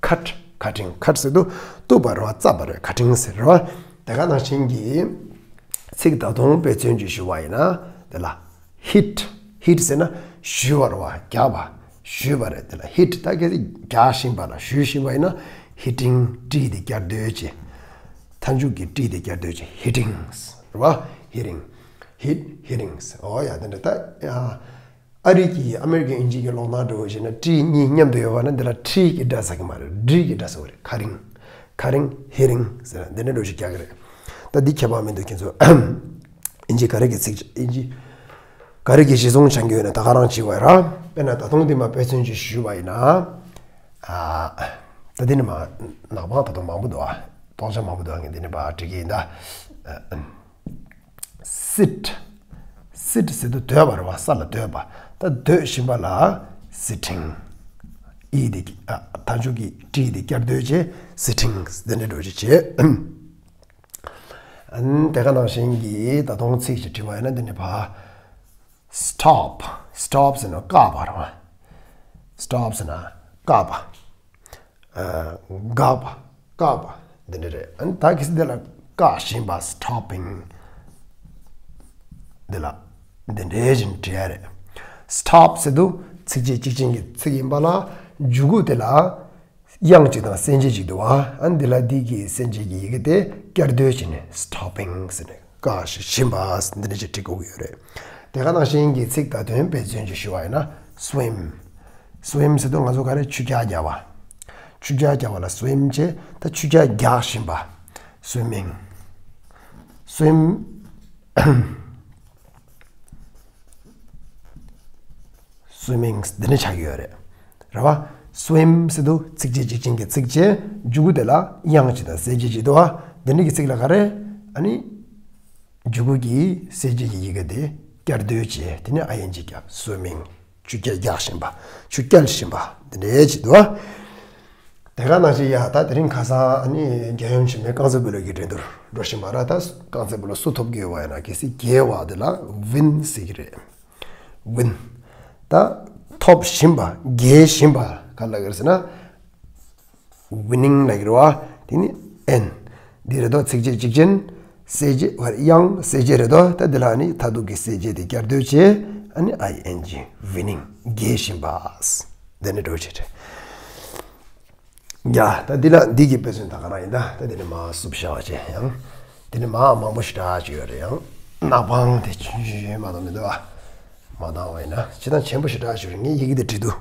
cut cutting། cut ཟེར་དུས་གཏུབ་པ་རེད་བ། བཙབ་པ་རེད། cutting ཟེར་རེད་བ། དེ་ག་ནང་བཞིན་གྱི་ཚིག་ད་དུང་དཔེ་མཚོན་གྱིས་ཞུ་བ་ཡིན་ན་དེ་ལ། hit hit ཟེར་ན་གཞུ་བ་རེད་བ། རྒྱག་པ། གཞུ་བ་རེད། དེ་ལ་hit ད་གལ་སྲིད་རྒྱག་བཞིན་པ་ལ་གཞུ་བཞིན་པ་ཡིན་ན་hitting ཊི་དེ་བསྐྱར་ཟློས་བྱས། མཐའ་མཇུག་གི་ཊི་དེ་བསྐྱར་ཟློས་བྱས། hitting རེད་བ། hitting hit hitting ཨོ་ཡ། དེ་འདྲ་ད་ཡ། ཨ་རི་གི་ཨ་མེ་རི་ཀའི་ཨིན་ཇི་གི་ཀློག་སྟངས་འདྲ་བོ་བྱས་ན་ཊི་གཉིས་མཉམ་དུ་ཡོད་པ་ན་འདི་ལ་ཊི་གི་སྒྲ་ཟ་གི་མ་རེད། ཌི་གི་སྒྲ་ཟ་གི་རེད། cutting cutting hitting ཟེར་ན་འདི་འདྲ་འགྲོ་ཞིག་རྒྱག་གི་རེད། ད་འདི་ཁྱད་པར་མི་འདུག་ཁྱེད་ཚོ་ཨིན་ཇི་ག་རེ་གི་ཚིག་ཨིན་ཇི་ག་རེ་གི་གཞི་བཟུང་བྱ་རྒྱུ་ཡོད་ན་ད་ག་རང་བྱེད་པ་ར། དཔེར་ན་ད་དུང་འདི་མ་དཔེ་མཚོན་ཅིག་ཞུས་པ་ཡིན་ན། ཨ་ད་འདི་ནི་མ་ནག་པང་ད་དུང་མང་པོ་འདུག་ཨ། སྟོང་ཆ་མང་པོ་འདུག་ཨ། ངས་འདི་ནི་པ་འབྲི་གི་ཡིན་ད། sit sit ཟེར་དུས་སྡོད་པ་རེད་བ། ས་ལ་སྡོད་པ། ད་སྡོད་བཞིན་པ་ལ་sitting ཨི་དེ་ཨ་མཐའ་མཇུག་གི་ཊི་དེ་བསྐྱར་ཟློས་བྱས་sitting འདི་འདྲ་འགྲོ་ཅིག་བྱས། ཨ་ནི་དེ་ག་ནང་བཞིན་གྱི་ད་དུང་ཚིག་ཅིག་བྲིས་པ་ཡིན་ན་འདི་ནི་ཕ། stop stop ཟེར་ན་བཀག་པ་རེད་བ། stop ཟེར་ན་བཀག་པ། ཨ་འགག་པ། བཀག་པ། འདི་འདྲ་རེད། ཨ་ནི་ད་གལ་སྲིད་འདི་ལ་བཀག་བཞིན་པ་stopping འདི་ལ་འདི་འདྲའི་བཞིན་བྲིས་ཡ་རེད། stop ཟེར་དུས་ཚིགས་བཅད་གཅིག་ཅན་གྱི་ཚིག་ཡིན་པ་ལ་མཇུག་གུ་དེ་ལ་དབྱངས་གཅིག་དང་གསལ་བྱེད་གཅིག་འདུག་བ། ཨ་ནི་འདི་ལ་འདི་གི་གསལ་བྱེད་ཀྱི་ཡི་གེ་དེ་བསྐྱར་ཟློས་བྱས་ནས་stopping ཟེར་ནས་བཀག་བཞིན་པ་འདི་འདྲ་ཅིག་འབྲི་དགོས་ཀྱི་ཡོད་རེད། དེ་ག་ནང་བཞིན་གྱི་ཚིག་ད་དོན་དཔེ་མཚོན་ཅིག་ཞུ་བ་ཡིན་ན་swim swim ཟེར་དུས་ང་ཚོ་ག་རེ་ཆུ་རྐྱལ་རྒྱག་པ། ཆུ་རྐྱལ་རྒྱག་པ་ལ་swim བྱས། ད་ཆུ་རྐྱལ་རྒྱག་བཞིན་པ། swimming swim swimming འདི་འདྲ་ཆགས་ཀྱི་ཡོད་རེད། རེད་བ། swim ཟེར་དུས་ཚིགས་བཅད་གཅིག་ཅན་གྱི་ཚིག་བྱས། མཇུག་གུ་དེ་ལ་དབྱངས་གཅིག་དང་གསལ་བྱེད་གཅིག་འདུག་བ། འདི་འདྲ་གི་ཚིག་ལ་ག་རེ། ཨ་ནི་མཇུག་གུ་གི་གསལ་བྱེད་ཀྱི་ཡི་གེ་དེ་བསྐྱར་ཟློས་བྱས། དེ་ནས་ing བརྒྱབ། swimming ཆུ་རྐྱལ་རྒྱག་བཞིན་པ། ཆུ་རྐྱལ་བཞིན་པ་འདི་འདྲའི་ཅིག་འདུག་བ། དེ་ག་ནང་བཞིན་ཡ་ད་དེ་རིང་ཁ་སང་ཨ་ནི་རྒྱལ་ཡུམ་ཆེན་མོའི་རྐང་རྩེད་སྤོ་ལོ་གི་འགྲན་བསྡུར་འགྲོ་བཞིན་པ་ར། ད་རྐང་རྩེད་སྤོ་ལོ་སུ་ཐོབ་ཀྱི་ཡོད་པ་ཡིན་ན་གལ་སྲིད་རྒྱལ་བ་དེ་ལ་ཝིན་ཟེར་གྱི་རེད། ཝིན། ད་ཐོབ་བཞིན་པ་རྒྱལ་བཞིན་པ་ག་ལ་གི་རེད་ཟེར་ན། ཝི་ནིང་ལབ་ཀྱི་རེད་བ། དེ་ནི་ཨེན། འདི་རེད་དོ། ཚིགས་བཅད་གཅིག་ཅན། གསལ་བྱེད་དབྱངས་གསལ་བྱེད་རེད་དོ། ད་འདི་ལ་ནི་མཐར་ཐུག་གི་གསལ་བྱེད་དེ་བསྐྱར་ཟློས་བྱས། ཨ་ནི་ཨའི་ཨེན་ཇི། ཝི་ནིང་། རྒྱལ་བཞིན་པ། འདི་ནི་འགྲོ་བྱེད་རེད། ཡ་ད་འདི་ལ་འདི་གི་དཔེ་མཚོན་ད་ག་རང་ཡིན། ད་ད་འདི་ནི་མ་སུབ་བྱ་བ་བྱས་ཡང་། འདི་ནི་མ་མང་པོ་ཞེ་དྲག་ཅིག་ཡོད་རེད། ཡང་ནག་པང་དེ་ཆུང་ཆུང་ཡོད་མ་གཏོགས་མི་འདུག་ཨ། མ་འདང་བ་ཡིན་ན་ཇི་ལྟར་ཆེན་པོ་ཞེ་དྲག་ཞིག་རེད། ངས་ཡི་གེ་དེ་བྲིས་འདུག་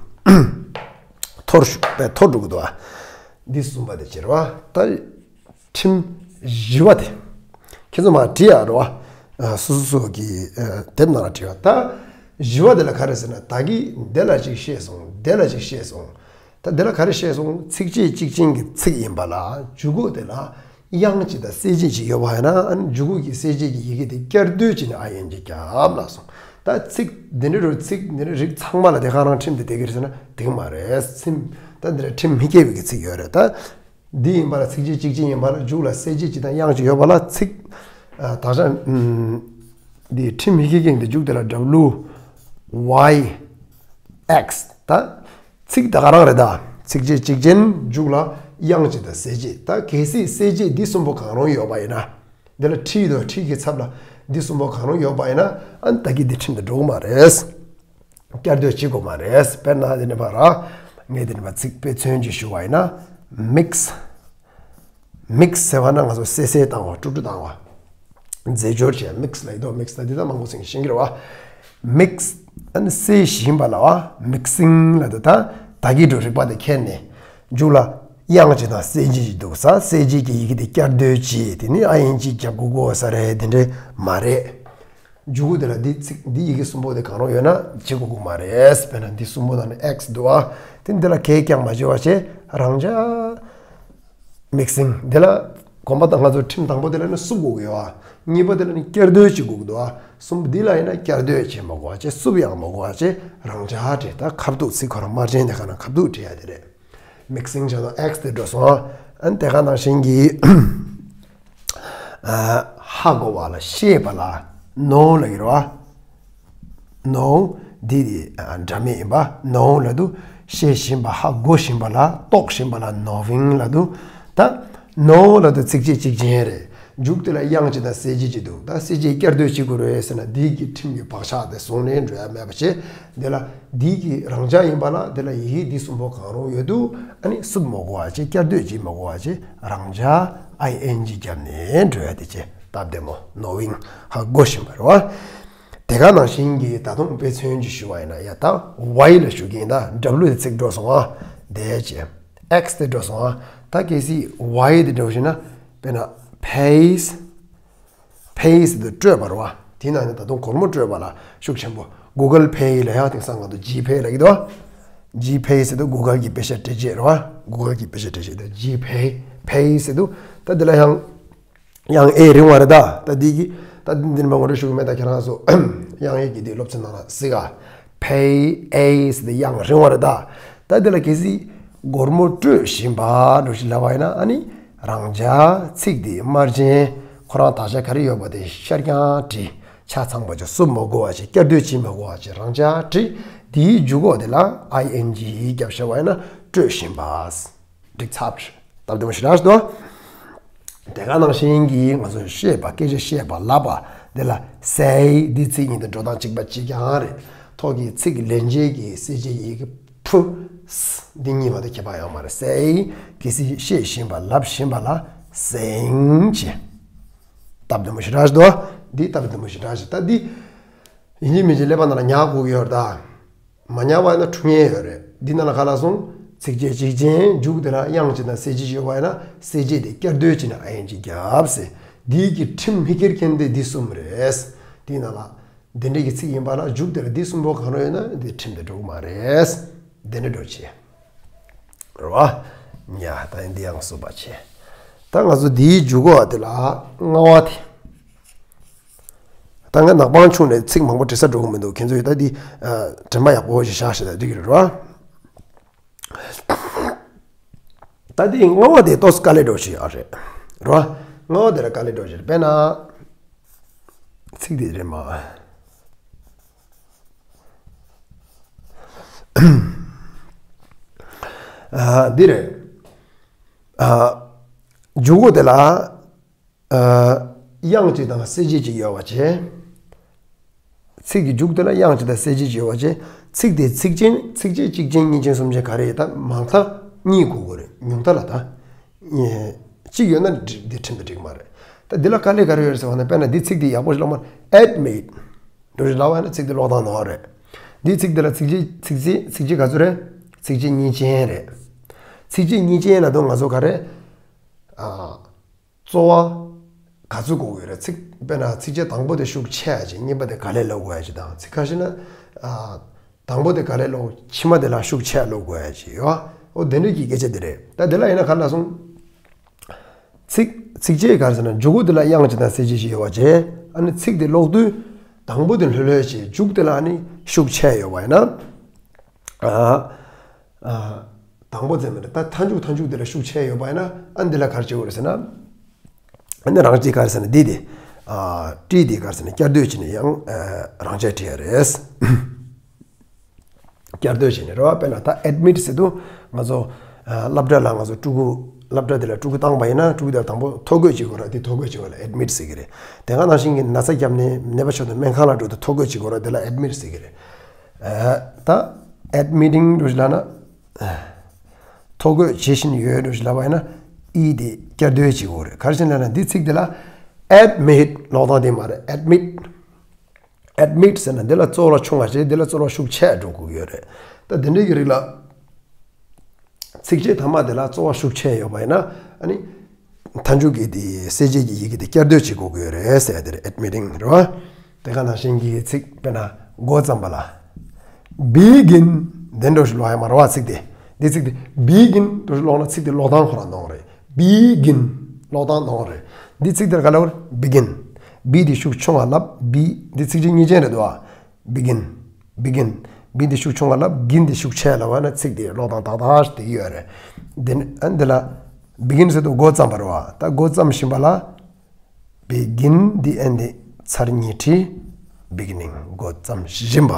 འཐོར་ཞུ་པས་འཐོར་འགྲོ་གི་འདུག་ཨ། འདི་གསུམ་པ་དེ་བྱེད་རོགས། ད་ཁྲིམས་བཞི་པ་དེ་ཁྱེད་ཚོ་མར་བྲིས་ཡག་རོགས་ཨ། སོ་སོ་སོ་གི་དེབ་ནང་ལ་བྲིས་པ། ད་བཞི་པ་དེ་ལ་ག་རེ་ཟེར་ན། ད་གིན་དེ་ལ་ཅིག་བཤད་སོང་། དེ་ལ་ཅིག་བཤད་སོང་། ད་དེ་ལ་ག་རེ་བཤད་སོང་། ཚིགས་བཅད་གཅིག་ཅན་གྱི་ཚིག་ཡིན་པ་ལ་འཇུག་གུ་དེ་ལ་དབྱངས་གཅིག་དང་གསལ་བྱེད་གཅིག་ཡོད་པ་ཡིན་ན། ཨ་ནི་འཇུག་གུ་གི་གསལ་བྱེད་ཀྱི་ཡི་གེ་དེ་བསྐྱར་ཟློས་བྱས་ནས་ཨའི་ཨེན་ཇི་བརྒྱབ་ལབ་སོང་། ད་ཚིག་འདི་འདྲ་རུ་ཚིག་འདི་འདྲ་རིགས་ཚང་མ་ལ་དེ་ག་རང་ཁྲིམས་དེ་བསྡད་ཀྱི་རེད་ཟེར་ན་དེ་ག་མ་རེད། ཁྲིམས་ད་འདི་འདྲ་ཁྲིམས་མི་འགལ་བའི་གི་ཚིག་ཡོད་རེད། ད་འདི་ཡིན་པ་ལ་ཚིགས་བཅད་གཅིག་ཅན་ཡིན་པ་ལ་མཇུག་ལ་གསལ་བྱེད་གཅིག་དང་དབྱངས་གཅིག་ཡོད་པ་ལ་ཚིག་ཨ་དག་ཆ་ཨམ་འདི་ཁྲིམས་མི་འགལ་རྐྱེན་གྱི་མཇུག་དེ་ལ་W Y X། ད་ཚིག་ད་ག་རང་རེད། ད་ཚིགས་བཅད་གཅིག་ཅན། མཇུག་ལ་དབྱངས་གཅིག་དང་གསལ་བྱེད། ད་གལ་སྲིད་གསལ་བྱེད་འདི་གསུམ་པོ་གང་རུང་ཡོད་པ་ཡིན་ན། འདི་ལ་ཁྲི་དང་ཁྲི་གི་ཚབ་ལ་འདི་གསུམ་པོ་གང་རུང་ཡོད་པ་ཡིན་ན། ཨ་ནི་ད་གིན་འདི་ཁྲིམས་དང་འགྲོ་གི་མ་རེད། བསྐྱར་ཟློས་བྱེད་དགོས་མ་རེད། དཔེར་ན་འདི་ནས་ཕར་ངས་འདི་ནས་ཕར་ཚིག་དཔེ་མཚོན་ཅིག་ཞུ་བ་ཡིན་ན། མིག་སི། མིག་སི་ཟེར་བ་ན་ང་ཚོ་བསྲེ་བསྲེ་བཏང་བ། དཀྲུག་དཀྲུག་བཏང་བ། རྫས་སྦྱོར་བྱས། མིག་སི་ལབ་ཡོད་དོ། མིག་སི་ལབ་འདི་ད་མང་པོ་ཟིན་ཤེས་ཀྱི་རེད་བ། མིག་སི་ཨ་ནི་བསྲེ་བཞིན་པ་ལ་བ། མིག་སིང་ལབ་འདུག་ད་ད་གིན་འགྲོ་རིག་པ་དེ་ཁྱེར་ནས་མཇུག་ལ་དབྱངས་གཅིག་དང་གསལ་བྱེད་གཅིག་འདུག་ས། གསལ་བྱེད་ཀྱི་ཡི་གེ་དེ་བསྐྱར་ཟློས་བྱས། དེ་ནི་ཨའི་ཨེན་ཇི་བརྒྱབ་དགོས་དགོས་ས་རེད། དེ་འདྲ་མ་རེད། མཇུག་གུ་དེ་ལ་འདི་ཚིག་འདི་ཡི་གེ་གསུམ་པོ་དེ་གང་རུང་ཡོད་ན་བྱེད་དགོས་ཀྱི་མ་རེད། དཔེར་ན་འདི་གསུམ་པོ་དང་ནི་ཨེག་སི་འདུག་ཨ། དེ་འདི་ལ་གས་རྐྱང་མ་བྱེད་པ་བྱས། རང་འཇགས་མིག་སིང་། དེ་ལ་གོམ་པ་དང་ང་ཚོ་ཁྲིམས་དང་པོ་དེ་ལ་ནི་སུབ་དགོས་ཀྱི་ཡོད་ཨ། གཉིས་པ་དེ་ལ་ནི་བསྐྱར་ཟློས་བྱེད་དགོས་ཀྱི་འདུག་ཨ། གསུམ་པོ་འདི་ལ་ཡིན་ན་བསྐྱར་ཟློས་བྱེད་མ་དགོས་པ་བྱས། སུབ་ཡང་མ་དགོས་པ་བྱས། རང་འཇགས་བྲིས། ད་ཁ་ཐུག་ཚིག་ཁོ་རང་དམར་རྗེན་དེ་ག་ན་ཁ་ཐུག་བྲིས་ཡ་དེ་རེད། མིག་སིང་བྱས་ན་ཨེག་སི་དེ་འགྲོ་སོང་ཨ། ཨ་ནི་དེ་ག་ནང་བཞིན་གྱི་ཨ་ཧ་གོ་བ་ལ་ཤེས་པ་ལ་ནོ་ལབ་ཀྱི་རེད་བ། ནོ་འདི་དེ་ཨ་སྒྲ་མེད་ཡིན་པ། ནོ་ལབ་དུས་ཤེས་བཞིན་པ། ཧ་གོ་བཞིན་པ་ལ། རྟོགས་བཞིན་པ་ལ་ནོ་ཝིང་ལབ་དུས། ད་ནོ་ལབ་དུས་ཚིགས་བཅད་གཅིག་ཅན་རེད། མཇུག་དེ་ལ་དབྱངས་གཅིག་དང་གསལ་བྱེད་གཅིག་འདུག་ད་གསལ་བྱེད་བསྐྱར་ཟློས་བྱེད་དགོས་རེད་ཟེར་ན། འདི་གི་ཁྲིམས་ཀྱི་བག་ཆགས་དེ་བཟུང་ནས་འགྲོ་ཡ་མེད་པ་བྱས། དེ་ལ་འདི་གི་རང་འཇགས་ཡིན་པ་ལ་དེ་ལ་ཡི་གེ་འདི་གསུམ་པོ་གང་རུང་ཡོད་དུས་ཨ་ནི་སུབ་མ་དགོས་པ་བྱས། བསྐྱར་ཟློས་བྱེད་མ་དགོས་པ་བྱས། རང་འཇགས་ཨའི་ཨེན་ཇི་བརྒྱབ་ནས་འགྲོ་ཡ་དེ་བྱས། སྟབས་བདེ་མོ། ནོ་ཝིང་། ཧ་གོ་བཞིན་པ་རེད་བ། དེ་ག་ནང་བཞིན་གྱི་ད་དུང་དཔེ་མཚོན་ཅིག་ཞུ་བ་ཡིན་ན། ཡ་ད་ཝའི་ལ་ཞུ་གི་ཡིན། ད་W་དེ་ཚིག་འགྲོ་སོང་ཨ། དེ་བྱས་ཨེག་སི་དེ་འགྲོ་སོང་ཨ། ད་གལ་སྲིད་ཝའི་དེ་འགྲོ་བཞིན་ན། དཔེར་ན་ཕེ་སི། ཕེ་ཟེར་དུས་སྤྲོད་པ་རེད་བ། དེ་ནང་ནས་ད་དུང་སྒོར་མོ་སྤྲོད་པ་ལ་ཤུགས་ཆེན་པོ། གུ་གལ་ཕེ་ལ་ཡང་དེང་སང་ང་ཚོ་ཇི་ཕེ་ལབ་ཀྱི་འདུག་ཇི་ཕེ་ཟེར་དུས་གུ་གལ་གྱི་པེ་ཤ་སྤྲད་བྱེད་རེད་བ། གུ་གལ་གྱི་པེ་ཤ་སྤྲད་བྱེད་དུ་ཇི་ཕེ། ཕེ་ཟེར་དུས་ད་འདི་ལ་ཡང་དབྱངས་ཨེ་རིང་བ་རེད། ད་ད་འདི་གི་ད་འདི་འདི་ནས་མ་ངོ་སྤྲོད་ཞུ་གི་མེད། ད་ཁྱེད་རང་ཚོ་དབྱངས་ཨེ་གི་འདི་སློབ་ཚན་ནང་ལ་གཟིགས་ཨ། ཕེ་ཨེ་ཟེར་དུས་དབྱངས་རིང་བ་རེད། ད་ད་འདི་ལ་གལ་སྲིད་སྒོར་མོ་སྤྲོད་བཞིན་པ་འགྲོ་བཞིན་ལབ་པ་ཡིན་ན། ཨ་ནི་རང་འཇགས་ཚིག་དེ་དམར་རྗེན་ཁོ་རང་དག་ཆ་ག་རེ་ཡོད་པ་དེ་ཤར་རྐྱང་བྲིས། ཆ་ཚང་པ་ཅིག་སུབ་མ་དགོས་པ་བྱས། བསྐྱར་ཟློས་བྱེད་མ་དགོས་པ་བྱས། རང་འཇགས་བྲིས། དེའི་མཇུག་འོག་དེ་ལ་ཨའི་ཨེན་ཇི་བརྒྱབ་བཞག་པ་ཡིན་ན་སྤྲོད་བཞིན་པ། འགྲིག་ཚར། སྟབས་བདེ་མོ་ཞེ་དྲག་ཞིག་འདུག་དེ་ག་ནང་བཞིན་གྱི་ང་ཚོས་བཤད་པ། སྐད་ཆ་བཤད་པ། ལབ་པ་དེ་ལ་སེ་ཡི་འདི་ཚིག་གཉིས་དེ་འགྲོ་སྟངས་གཅིག་པ་གཅིག་རྐྱང་རེད། ཐོག་གི་ཚིག་ལན་བྱེད་ཀྱི་གསལ་བྱེད་ཡི་གེ་ཕུ་སི་འདི་གཉིས་བར་དུ་ཁྱད་པར་ཡོད་མ་རེད། སེ་ཡི་གལ་སྲིད་བཤད་བཞིན་པ་ལབ་བཞིན་པ་ལ་སེ་ཡིང་བྱས། སྟབས་བདེ་མོ་ཞེ་དྲག་ཞིག་འདུག་འདི་སྟབས་བདེ་མོ་ཞེ་དྲག་ཞིག་ད་འདི་ཡིན་གཅིག་མིན་གཅིག་ཀླད་པ་ནང་ལ་ཉར་དགོས་ཀྱི་ཡོད་རེད་ད། མ་ཉར་བ་ཡིན་ན་འཁྲུལ་ཉེན་ཡོད་རེད། འདི་ནང་ལ་ག་ལ་སོང་། ཚིགས་བཅད་གཅིག་ཅན། མཇུག་དེ་ལ་དབྱངས་གཅིག་དང་གསལ་བྱེད་ཅིག་ཡོད་པ་ཡིན་ན་གསལ་བྱེད་དེ་བསྐྱར་ཟློས་བྱས་ནས་ཨའི་ཨེན་ཇི་བརྒྱབ་ཟེར། འདིའི་གི་ཁྲིམས་མི་འགལ་རྐྱེན་དེ་འདི་གསུམ་རེད། འདི་ནང་ལ་འདི་འདྲ་གི་ཚིག་ཡིན་པ་ལ་མཇུག་དེ་ལ་འདི་གསུམ་པོ་གང་རུང་ཡོད་ན་འདི་ཁྲིམས་དེ་འགྲོ་གི་མ་རེད། འདི་འདྲ་འགྲོ་བྱེད། རེད་བ། ཡ་ད་འདི་ཡང་སུབ་པ་བྱེད། ད་ང་ཚོ་འདིའི་མཇུག་འོག་དེ་ལ་ལྔ་པ་དེ། ད་ང་ནག་པང་ཆུང་ནས་ཚིག་མང་པོ་འབྲི་ས་འགྲོ་གི་མི་འདུག་ཁྱེད་ཚོ་ཡིས་ད་འདི་ཨ་དྲན་པ་ཡག་པོ་ཞིག་བཞག་ཤེས་ད་འགྲིག་གི་རེད་རོ། ད་དེ་ལྔ་བ་དེ་ཏོག་ཙམ་དཀའ་ལས་འགྲོ་ཞིག་ཡོད་རེད། རོ། ལྔ་བ་དེ་ལ་དཀའ་ལས་འགྲོ་ཞིག་རེད། དཔེར་ན། ཚིག་དེ་རེད་མ། ཨ། འདི་རེད། ཨ། མཇུག་གུ་དེ་ལ། ཨ། དབྱངས་གཅིག་དང་གསལ་བྱེད་གཅིག་ཡོད་པ་བྱས། ཚིག་གི་མཇུག་དེ་ལ་དབྱངས་གཅིག་དང་གསལ་བྱེད་གཅིག་ཡོད་པ་བྱས། ཚིག་དེ་ཚིག་ཅན། ཚིག་བཅད་གཅིག་ཅན་གཉིས་ཅན་གསུམ་ཅན་ག་རེ་ཡོད། ད་མང་མཐའ་གཉིས་དགོས་ཀྱི་རེད། ཉུང་མཐའ་ལ་ད། གཅིག་ཡོད་ན་འགྲིག་འདི་ཁྲིམས་དང་འགྲིག་གི་མ་རེད། ད་འདི་ལ་དཀའ་ལས་ག་རེ་ཡོད་རེད་ཟེར་བ་ན། དཔེར་ན་འདི་ཚིག་འདི་ཡག་པོ་ཞིག་ཀློག་མ། admit འགྲོ་ཞིག་ལབ་པ་ན་ཚིག་འདི་ཀློག་སྟངས་ནོར་རེད། འདི་ཚིག་འདི་ལ་ཚིག་བཅད། ཚིག་བཅད། ཚིག་བཅད་ག་ཚོད་རེད། ཚིག་བཅད་གཉིས་ཅན་རེད། ཚིག་བཅད་གཉིས་ཅན་ལ་དུང་ང་ཚོ་ག་རེ། ཨ། གཙོ་བོ་ག་ཚོད་དགོས་ཀྱི་རེད། ཚིག་དཔེར་ན་ཚིག་བཅད་དང་པོ་དེ་ཤུགས་ཆེ་ཡ་ཅིག་གཉིས་པ་དེ་ག་ལེར་ཀློག་དགོས་ཡ་ཅིག་དང་། ཚིག་ཁ་ཤས་ན། ཨ། དང་པོ་དེ་ག་ལེར་ཀློག་ཕྱི་མ་དེ་ལ་ཤུགས་ཆེ་ཡ་ཀློག་དགོས་ཡ་ཅིག་ཡོད། འོ་དེ་འདྲ་གི་སྐད་ཆ་དེ་རེད། ད་དེ་ལ་ཡིན་ན་ག་ལ་སོང་། ཚིག་ཚིག་བཅད་ག་རེ་ཟེར་ན་མཇུག་གུ་དེ་ལ་དབྱངས་གཅིག་དང་གསལ་བྱེད་གཅིག་ཡོད་པ་བྱས། ཨ་ནི་ཚིག་དེ་ཀློག་དུས་དང་པོ་དེ་ལྷོད་ལྷོད་བྱས། མཇུག་དེ་ལ་ཨ་ནི་ཤུགས་ཆེ་ཡོད་པ་ཡིན་ན། ཨ། ཨ། དང་པོ་ཙམ་མིན་ད་མཐའ་མཇུག་མཐའ་མཇུག་དེ་ལ་ཤུགས་ཆེ་ཡོད་པ་ཡིན་ན། ཨ་འདི་ལ་ག་རེ་བྱེད་དགོས་རེད་ཟེར་ན། ཨ་ནི་རང་གཅིག་ག་རེ་ཟེར་ན་འདི་དེ། ཨ། ཊི་དེ་ག་རེ་ཟེར་ན་བསྐྱར་ཟློས་བྱས་ནས་ཡང་། ཨ། རང་འཇགས་བྲིས་ཡ་རེད། བསྐྱར་ཟློས་བྱས་ནས་རེད་བ། དཔེར་ན་ད་admit ཟེར་དུས་ང་ཚོ། ཨ། སློབ་གྲྭ་ལ་ང་ཚོ་ཕྲུ་གུ། སློབ་གྲྭ་དེ་ལ་ཕྲུ་གུ་བཏང་པ་ཡིན་ན། ཕྲུ་གུ་དེ་ལ་དང་པོ་ཐོ་འགོད་བྱེད་དགོས་རེད། དེ་ཐོ་འགོད་བྱེད་དགོས་ལ་admit ཟེར་གྱི་རེད། དེ་ག་ནང་བཞིན་གྱི་ན་ཚ་བརྒྱབ་ནས་ནད་པ་མཆོག་ཏུ་སྨན་ཁང་ལ་འགྲོ་དུས་ཐོ་འགོད་བྱེད་དགོས་རེད། དེ་ལ་admit ཟེར་གྱི་རེད། ཨ། ད་admitting འགྲོ་ཞིག་ལབ་ན། ཐོ་འགོད་བྱེད་བཞིན་ཡོད་འགྲོ་ཞིག་ལབ་པ་ཡིན་ན། ཨི་དེ་བསྐྱར་ཟློས་བྱེད་དགོས་རེད། ག་རེ་བྱས་ནས་ལབ་ན་འདི་ཚིག་དེ་ལ་admit ཀློག་སྟངས་དེ་མ་རེད། admit admit ཟེར་ན་འདི་ལ་གཙོ་བོ་ཆུང་བ་བྱས། འདི་ལ་གཙོ་བོ་ཤུགས་ཆེ་འགྲོ་དགོས་ཀྱི་ཡོད་རེད། ད་འདི་འདྲའི་གི་རིགས་ལ། ཚིག་བཅད་ཐ་མ་དེ་ལ་གཙོ་བོ་ཤུགས་ཆེ་ཡོད་པ་ཡིན་ན། ཨ་ནི། མཐའ་མཇུག་གི་དེ་གསལ་བྱེད་ཀྱི་ཡི་གེ་དེ་བསྐྱར་ཟློས་བྱེད་དགོས་ཀྱི་ཡོད་རེད་ཟེར་ཡ་དེ་རེད། admitting རེད་བ། དེ་ག་ནང་བཞིན་གྱི་ཚིག་དཔེར་ན་འགོ་བརྩམས་པ་ལ། begin འདི་འགྲོ་ཞིག་ཀློག་ཡ་མ་རེད་བ། ཚིག་དེ། འདི་ཚིག་དེ་begin འགྲོ་ཞིག་ཀློག་ན་ཚིག་དེ་ཀློག་སྟངས་ཁོ་རང་ནོར་རེད། begin ཀློག་སྟངས་ནོར་རེད། འདི་ཚིག་དེར་ག་ལབ་རེད། begin B དེ་ཤུགས་ཆུང་བ་ལབ། B འདི་ཚིག་བཅད་གཉིས་ཅན་རེད་འདུག་བ། begin begin B འདི་ཤུགས་ཆུང་བ་ལབ། གིན་འདི་ཤུགས་ཆེ་ལབ་པ་ན་ཚིག་དེ་ཀློག་སྟངས་ཏག་ཏག་དེ་ཡོད་རེད། འདི་ནི་ཨ་འདི་ལ་begin ཟེར་དུས་འགོ་བརྩམས་པ་རེད་བ། ད་འགོ་བརྩམས་བཞིན་པ་ལ། begin འདི་ཨ་འདི་ཚར་གཉིས་བྲིས། beginning འགོ་བརྩམས་བཞིན་པ་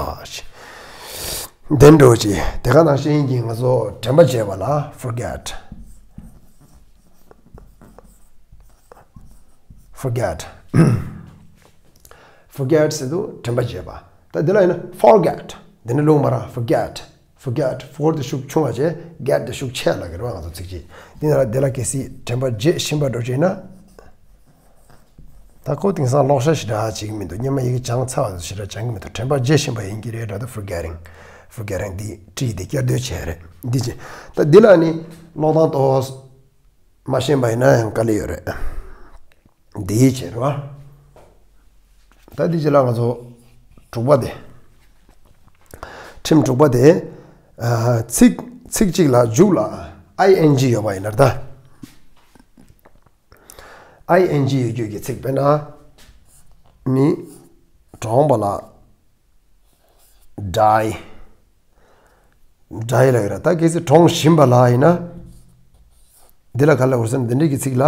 ཞེས། དེ་འགྲོ་ཅི། དེ་ག་ནང་བཞིན་གྱི་ང་ཚོ་དྲན་པ་བརྗེད་པ་ལ་forget forget forget ཟེར་དུས་དྲན་པ་བརྗེད་པ། ད་འདི་ལ་ཡིན་ན་forget འདི་ནི་ལུང་མ་ར། forget forget for དེ་ཤུགས་ཆུང་བ་བྱས། get དེ་ཤུགས་ཆེ་ལ་གི་རེད་བ། ང་ཚོ་ཚིག་གཅིག་འདི་ན་ལ་འདི་ལ་གལ་སྲིད་དྲན་པ་བརྗེད་བཞིན་པ་འགྲོ་བྱས་ན། ད་ཁོ་དེང་སང་ཀློག་ཤ་ཞེ་དྲག་བྱེད་ཀྱི་མི་འདུག་སྔོན་མ་ཡི་གེ་སྦྱངས་ཚར་བ་ཞེ་དྲག་སྦྱང་གི་མི་འདུག་དྲན་པ་བརྗེད་བཞིན་པ་ཡིན་གྱི་རེད་འདྲ་འདུག forgetting forgetting འདི་བྲིས་ཏེ་བསྐྱར་ཟློས་བྱས་རེད། འདི་བྱས། ད་འདི་ལ་ནི་ཀློག་སྟངས་ཏོག་མ་ཤེས་པ་ཡིན་ན་ཡང་དཀའ་ལས་ཡོད་རེད། འདི་བྱས་རེད་བ། ད་འདི་བྱས་ལ་ང་ཚོ་དྲུག་པ་དེ། ཁྲིམས་དྲུག་པ་དེ། ཨ། ཚིག་ཚིག་གཅིག་ལ་མཇུག་ལ་ing ཡོད་པ་ཡིན་ན་ད། ing ཡོད་རྒྱུ་གི་ཚིག་དཔེར་ན། མི་གྲོངས་པ་ལ་die die ལབ་ཡོད་ར། ད་གལ་སྲིད་གྲོངས་བཞིན་པ་ལ་ཡིན་ན། འདི་ལ་ག་ལ་འོ་ཟེར་ན་འདི་འདྲའི་གི་ཚིག་ལ།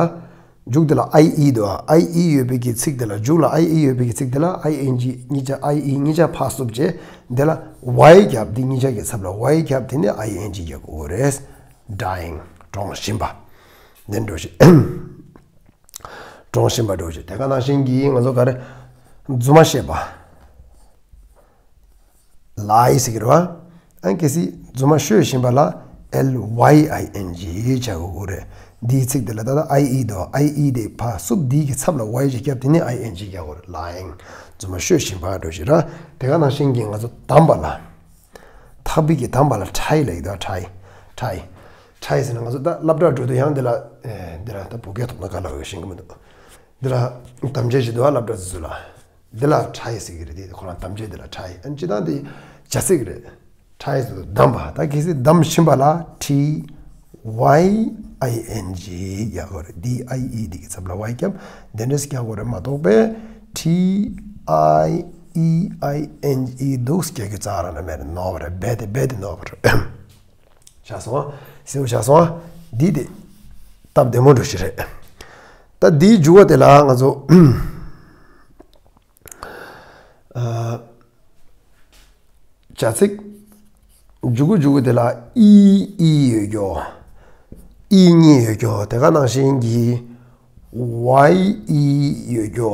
མཇུག་དེ་ལ་ing འདུག ing ཡོད་པའི་གི་ཚིག་དེ་ལ། མཇུག་ལ་ing ཡོད་པའི་གི་ཚིག་དེ་ལ་ing གཉིས་ཆ། ing གཉིས་ཆ་ཕར་བསུབ་བྱས། འདི་ལ་y བརྒྱབ། འདི་གཉིས་ཆ་གི་ཚབ་ལ་y བརྒྱབ། དེ་ནས་ing རྒྱག་དགོས་རེད། dying གྲོངས་བཞིན་པ། འདི་འགྲོ་ཞིག་གྲོངས་བཞིན་པ་འགྲོ་ཞིག་དེ་ག་ནང་བཞིན་གྱི་ང་ཚོ་ག་རེ། རྫུན་མ་བཤད་པ། lie ཟེར་གྱི་རེད་བ། ཨ་གལ་སྲིད་རྫུན་མ་ཤོད་བཞིན་པ་ལ་ལ་ཡ་ཨའི་ཨེན་ཇི་བྱ་དགོས་རེད། འདིའི་ཚིག་འདི་ལ་ད་ལྟ་ཨའི་ཨི་འདུག་ཨའི་ཨི་དེ་ཕར་བསུབ། འདིའི་གི་ཚབ་ལ་ཝའི་ཅིག་བརྒྱབ། དེ་ནས་ཨའི་ཨེན་ཇི་རྒྱག་དགོས་རེད། ལའིང་། རྫུན་མ་ཤོད་བཞིན་པ་འགྲོ་ཞིག་ར། དེ་ག་ནང་བཞིན་གྱི་ང་ཚོ་བསྡམས་པ་ལ། ཐག་པའི་གི་བསྡམས་པ་ལ་ཊའི་ལབ་ཀྱི་འདུག་ཊའི། ཊའི། ཊའི་ཟེར་ན་ང་ཚོ་ད་སློབ་གྲྭ་འགྲོ་དུས་ཡང་འདི་ལ། ཨེ། འདི་ལ་ད་བོད་སྐད་ཐོག་ན་ག་ལབ་ཡོད་ཤེས་ཀྱི་མི་འདུག་འདི་ལ་དམ་བཅའ་ཞིག་འདུག་ཨ། སློབ་གྲྭ་ཚོ་ཚོ་ལ། འདི་ལ་ཊའི་ཟེར་གྱི་རེད། དེ་ཁོ་རང་དམ་བཅའ་འདི་ལ་ཊའི། ཨ་ནི་སྤྱིར་བཏང་དེ་བྱ་ཚིག་རེད། ཊའི་ཟེར་དུས་བསྡམས་པ། ད་གལ་སྲིད་བསྡམས་བཞིན་པ་ལ་ཊི་ཝའི་ཨའི་ཨེན་ཇི་རྒྱག་དགོས་རེད། ཌི་ཨའི་ཨི་འདི་གི་ཚབ་ལ་ཝའི་བརྒྱབ། དེ་འདྲས་རྒྱག་དགོས་རེད་མ་གཏོགས་པས་ཊི་ཨའི་ཨི་ཨའི་ཨེན་ཇི་འདུག་རྒྱག་རྒྱུ་རྩ་རང་ན་མེད་རེད། ནོར་བ་རེད། རྦད་དེ་རྦད་དེ་ནོར་བ་རེད། བཞག་སོང་ཨ། གསལ་པོ་བཞག་སོང་ཨ། འདི་དེ་ སྟབས་བདེ་མོ་འདྲ་ཞིག་རེད། ད་འདིའི་འཇུག་པ་དེ་ལ་ང་ཚོ་ཨ། བྱ་ཚིག་འཇུག་གུ་འཇུག་གུ་དེ་ལ་ཨི་ཨི་ཡོད་རྒྱུ། ཨི་གཉིས་ཡོད་རྒྱུ། དེ་ག་ནང་བཞིན་གྱི་ཝའི་ཨི་ཡོད་རྒྱུ།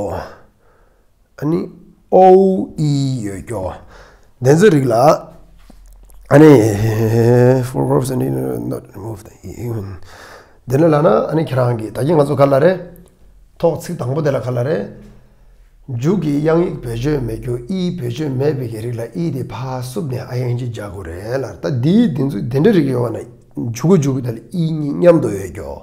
ཨ་ནི་ཨོ་ཨི་ཡོད་རྒྱུ། དེ་ཚོའི་རིགས་ལ་ཨ་ནི་for verbs and not remove the ཨི། དེ་ནས་ལབ་ན་ཨ་ནི་ཁྱེད་རང་གིས་ད་གིན་ང་ཚོ་ག་ལབ་རེད། ཐོག་ཚིག་དང་པོ་དེ་ལ་ག་ལབ་རེད། འཇུག་གི་དབྱངས་ཡིག་བེད་སྤྱོད་མེད་རྒྱུ། ཨི་བེད་སྤྱོད་མེད་པའི་གི་རིགས་ལ་ཨི་དེ་ཕར་བསུབས་ནས་ཨའི་ཨེན་ཇི་རྒྱག་དགོས་རེད་ལབ། ད་འདིའི་འདི་ཚོ་དེ་འདྲ་རིགས་ཡོད་པ་ན་འཇུག་གུ་འཇུག་གུ་དེ་ལ་ཨི་གཉིས་མཉམ་དུ་ཡོད་རྒྱུ།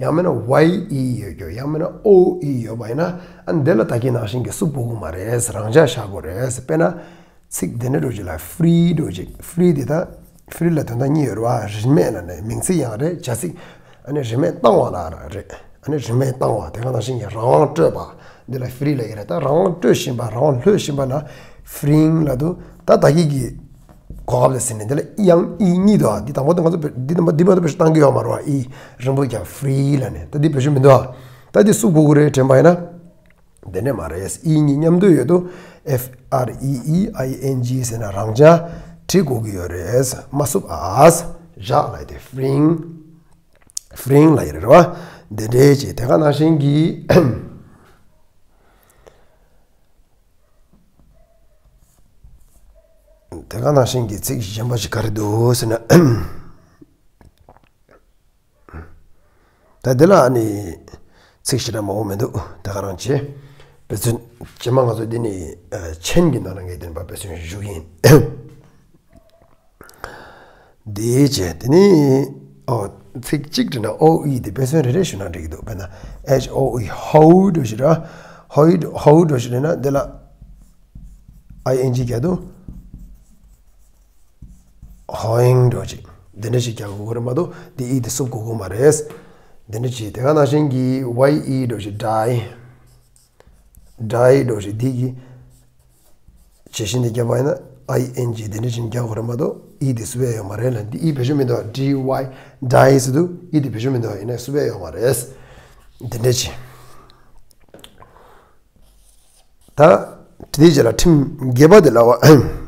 ཡང་མིན་ན་ཝའི་ཨི་ཡོད་རྒྱུ། ཡང་མིན་ན་ཨོ་ཨི་ཡོད་པ་ཡིན་ན་ཨ་འདི་ལ་ད་གིན་ནང་བཞིན་གྱི་བསུབ་དགོས་ཀྱི་མ་རེད། རང་འཇགས་བཞག་དགོས་རེད། དཔེར་ན། ཚིག་དེ་འདྲ་འདྲ་ཅིག་ལ་ཧྥི་རི་འདྲ་ཅིག་ཧྥི་རི་དེ་ད་ཧྥི་རི་ལ་དོན་དག་གཉིས་ཡོད་རེད་བ། རིན་མེད་ལབ་ནས་མིང་ཚིག་ཡང་རེད། བྱ་ཚིག་ཨ་ནི་རིན་མེད་བཏང་བ་ལ་རེད། ཨ་ནི་རིན་མེད་བཏང་བ་དེ་ག་ནང་བཞིན་གྱི་རང་དབང་སྤྲོད་པ་འདི་ལ་ཧྥི་རི་ལབ་ཀྱི་རེད། ད་རང་དབང་སྤྲོད་བཞིན་པ་རང་དབང་ལྷོད་བཞིན་པ་ལ་ཧྥི་རིང་ལབ་འདུག་ད་ད་གིན་གྱི་གོ་སྐབས་ལ་ཟིན་ནས་འདི་ལ་ཨི་ཡང་ཨི་གཉིས་འདུག་འདི་དང་པོ་དེ་ང་ཚོ་འདི་དང་པོ་འདི་མ་གཏོགས་བེད་སྤྱོད་བཏང་གི་ཡོད་མ་རེད་བ། ཨི་རིང་པོ་རྒྱག་ཧྥི་རི་ལབ་ནས་ད་འདི་བེད་སྤྱོད་མི་འདུག་ད་འདི་བསུབ་དགོས་ཀྱི་རེད་དྲན་པ་ཡིན་ན། དེ་ནས་མ་རེད། ཨི་གཉིས་མཉམ་དུ་ཡོད་དུ། F R E E I N G ཟེར་ན་རང་འཇགས་བྲིས་དགོས་ཀྱི་ཡོད་རེད། མ་བསུབ་ཨ། བཞག་ལབ་དེ་ཧྥི་རིང་། ཧྥི་རིང་ལབ་ཡོད་རེད་བ། འདི་འདྲའི་ཅིག་དེ་ག་ནང་བཞིན་གྱི། དེ་ག་ནང་བཞིན་གྱི་ཚིག་གཞན་པ་ཞིག་ག་རེ་འདུག་ཟེར་ན། ད་འདི་ལ་ཨ་ནི་ཚིག་ཞེ་དྲག་མང་པོ་མི་འདུག་ད་ག་རང་བྱེད། དཔེ་མཚོན་རྗེས་མ་ང་ཚོ་འདི་ནི་ཨ་མཆན་གྱི་ནང་ལ་ངས་བསྟན་པ་དཔེ་མཚོན་ཞུ་གི་ཡིན། འདི་བྱས་དེ་ནི་ཨོ་ཚིག་གཅིག་བྲིས་ན་ཨོ་ཨི་དེ་དཔེ་མཚོན་རེ་རེ་ཞུ་ན་འགྲིག་གི་འདུག་དཔེར་ན་H O E ཧོ་འདྲ་ཞིག་ར། ཧོ་ཧོ་འདྲ་ཞིག་རེད་ན་འདི་ལ་I N G རྒྱག་འདུག་ཧོ་ཡིང་འདྲ་ཅིག་འདི་འདྲ་ཞིག་རྒྱག་དགོས་ཀྱི་རེད་མ་གཏོགས་འདི་ཨི་དེ་བསུབ་དགོས་ཀྱི་མ་རེད། འདི་འདྲ་ཅིག་དེ་ག་ནང་བཞིན་གྱི་ཝའི་ཨི་འདྲ་ཅིག་ཌའི། ཌའི་འདྲ་ཅིག་འདི་གི་བྱེད་བཞིན་དེ་རྒྱབ་པ་ཡིན་ན་I N G འདི་འདྲ་ཅིག་རྒྱག་དགོས་རེད་མ་གཏོགས་ཨི་དེ་བསུབ་ཡ་ཡོད་མ་རེད་ལ། འདི་ཨི་བེད་སྤྱོད་མི་འདུག་ཌི་ཝའི་ཌའི་ཟེར་དུས་ཨི་དེ་བེད་སྤྱོད་མི་འདུག་ཡིན་ན་བསུབ་ཡ་ཡོད་མ་རེད། འདི་འདྲ་ཅིག་ད་དེའི་རྗེས་ལ་ཁྲིམས་བརྒྱད་པ་དེ་ལ་བ།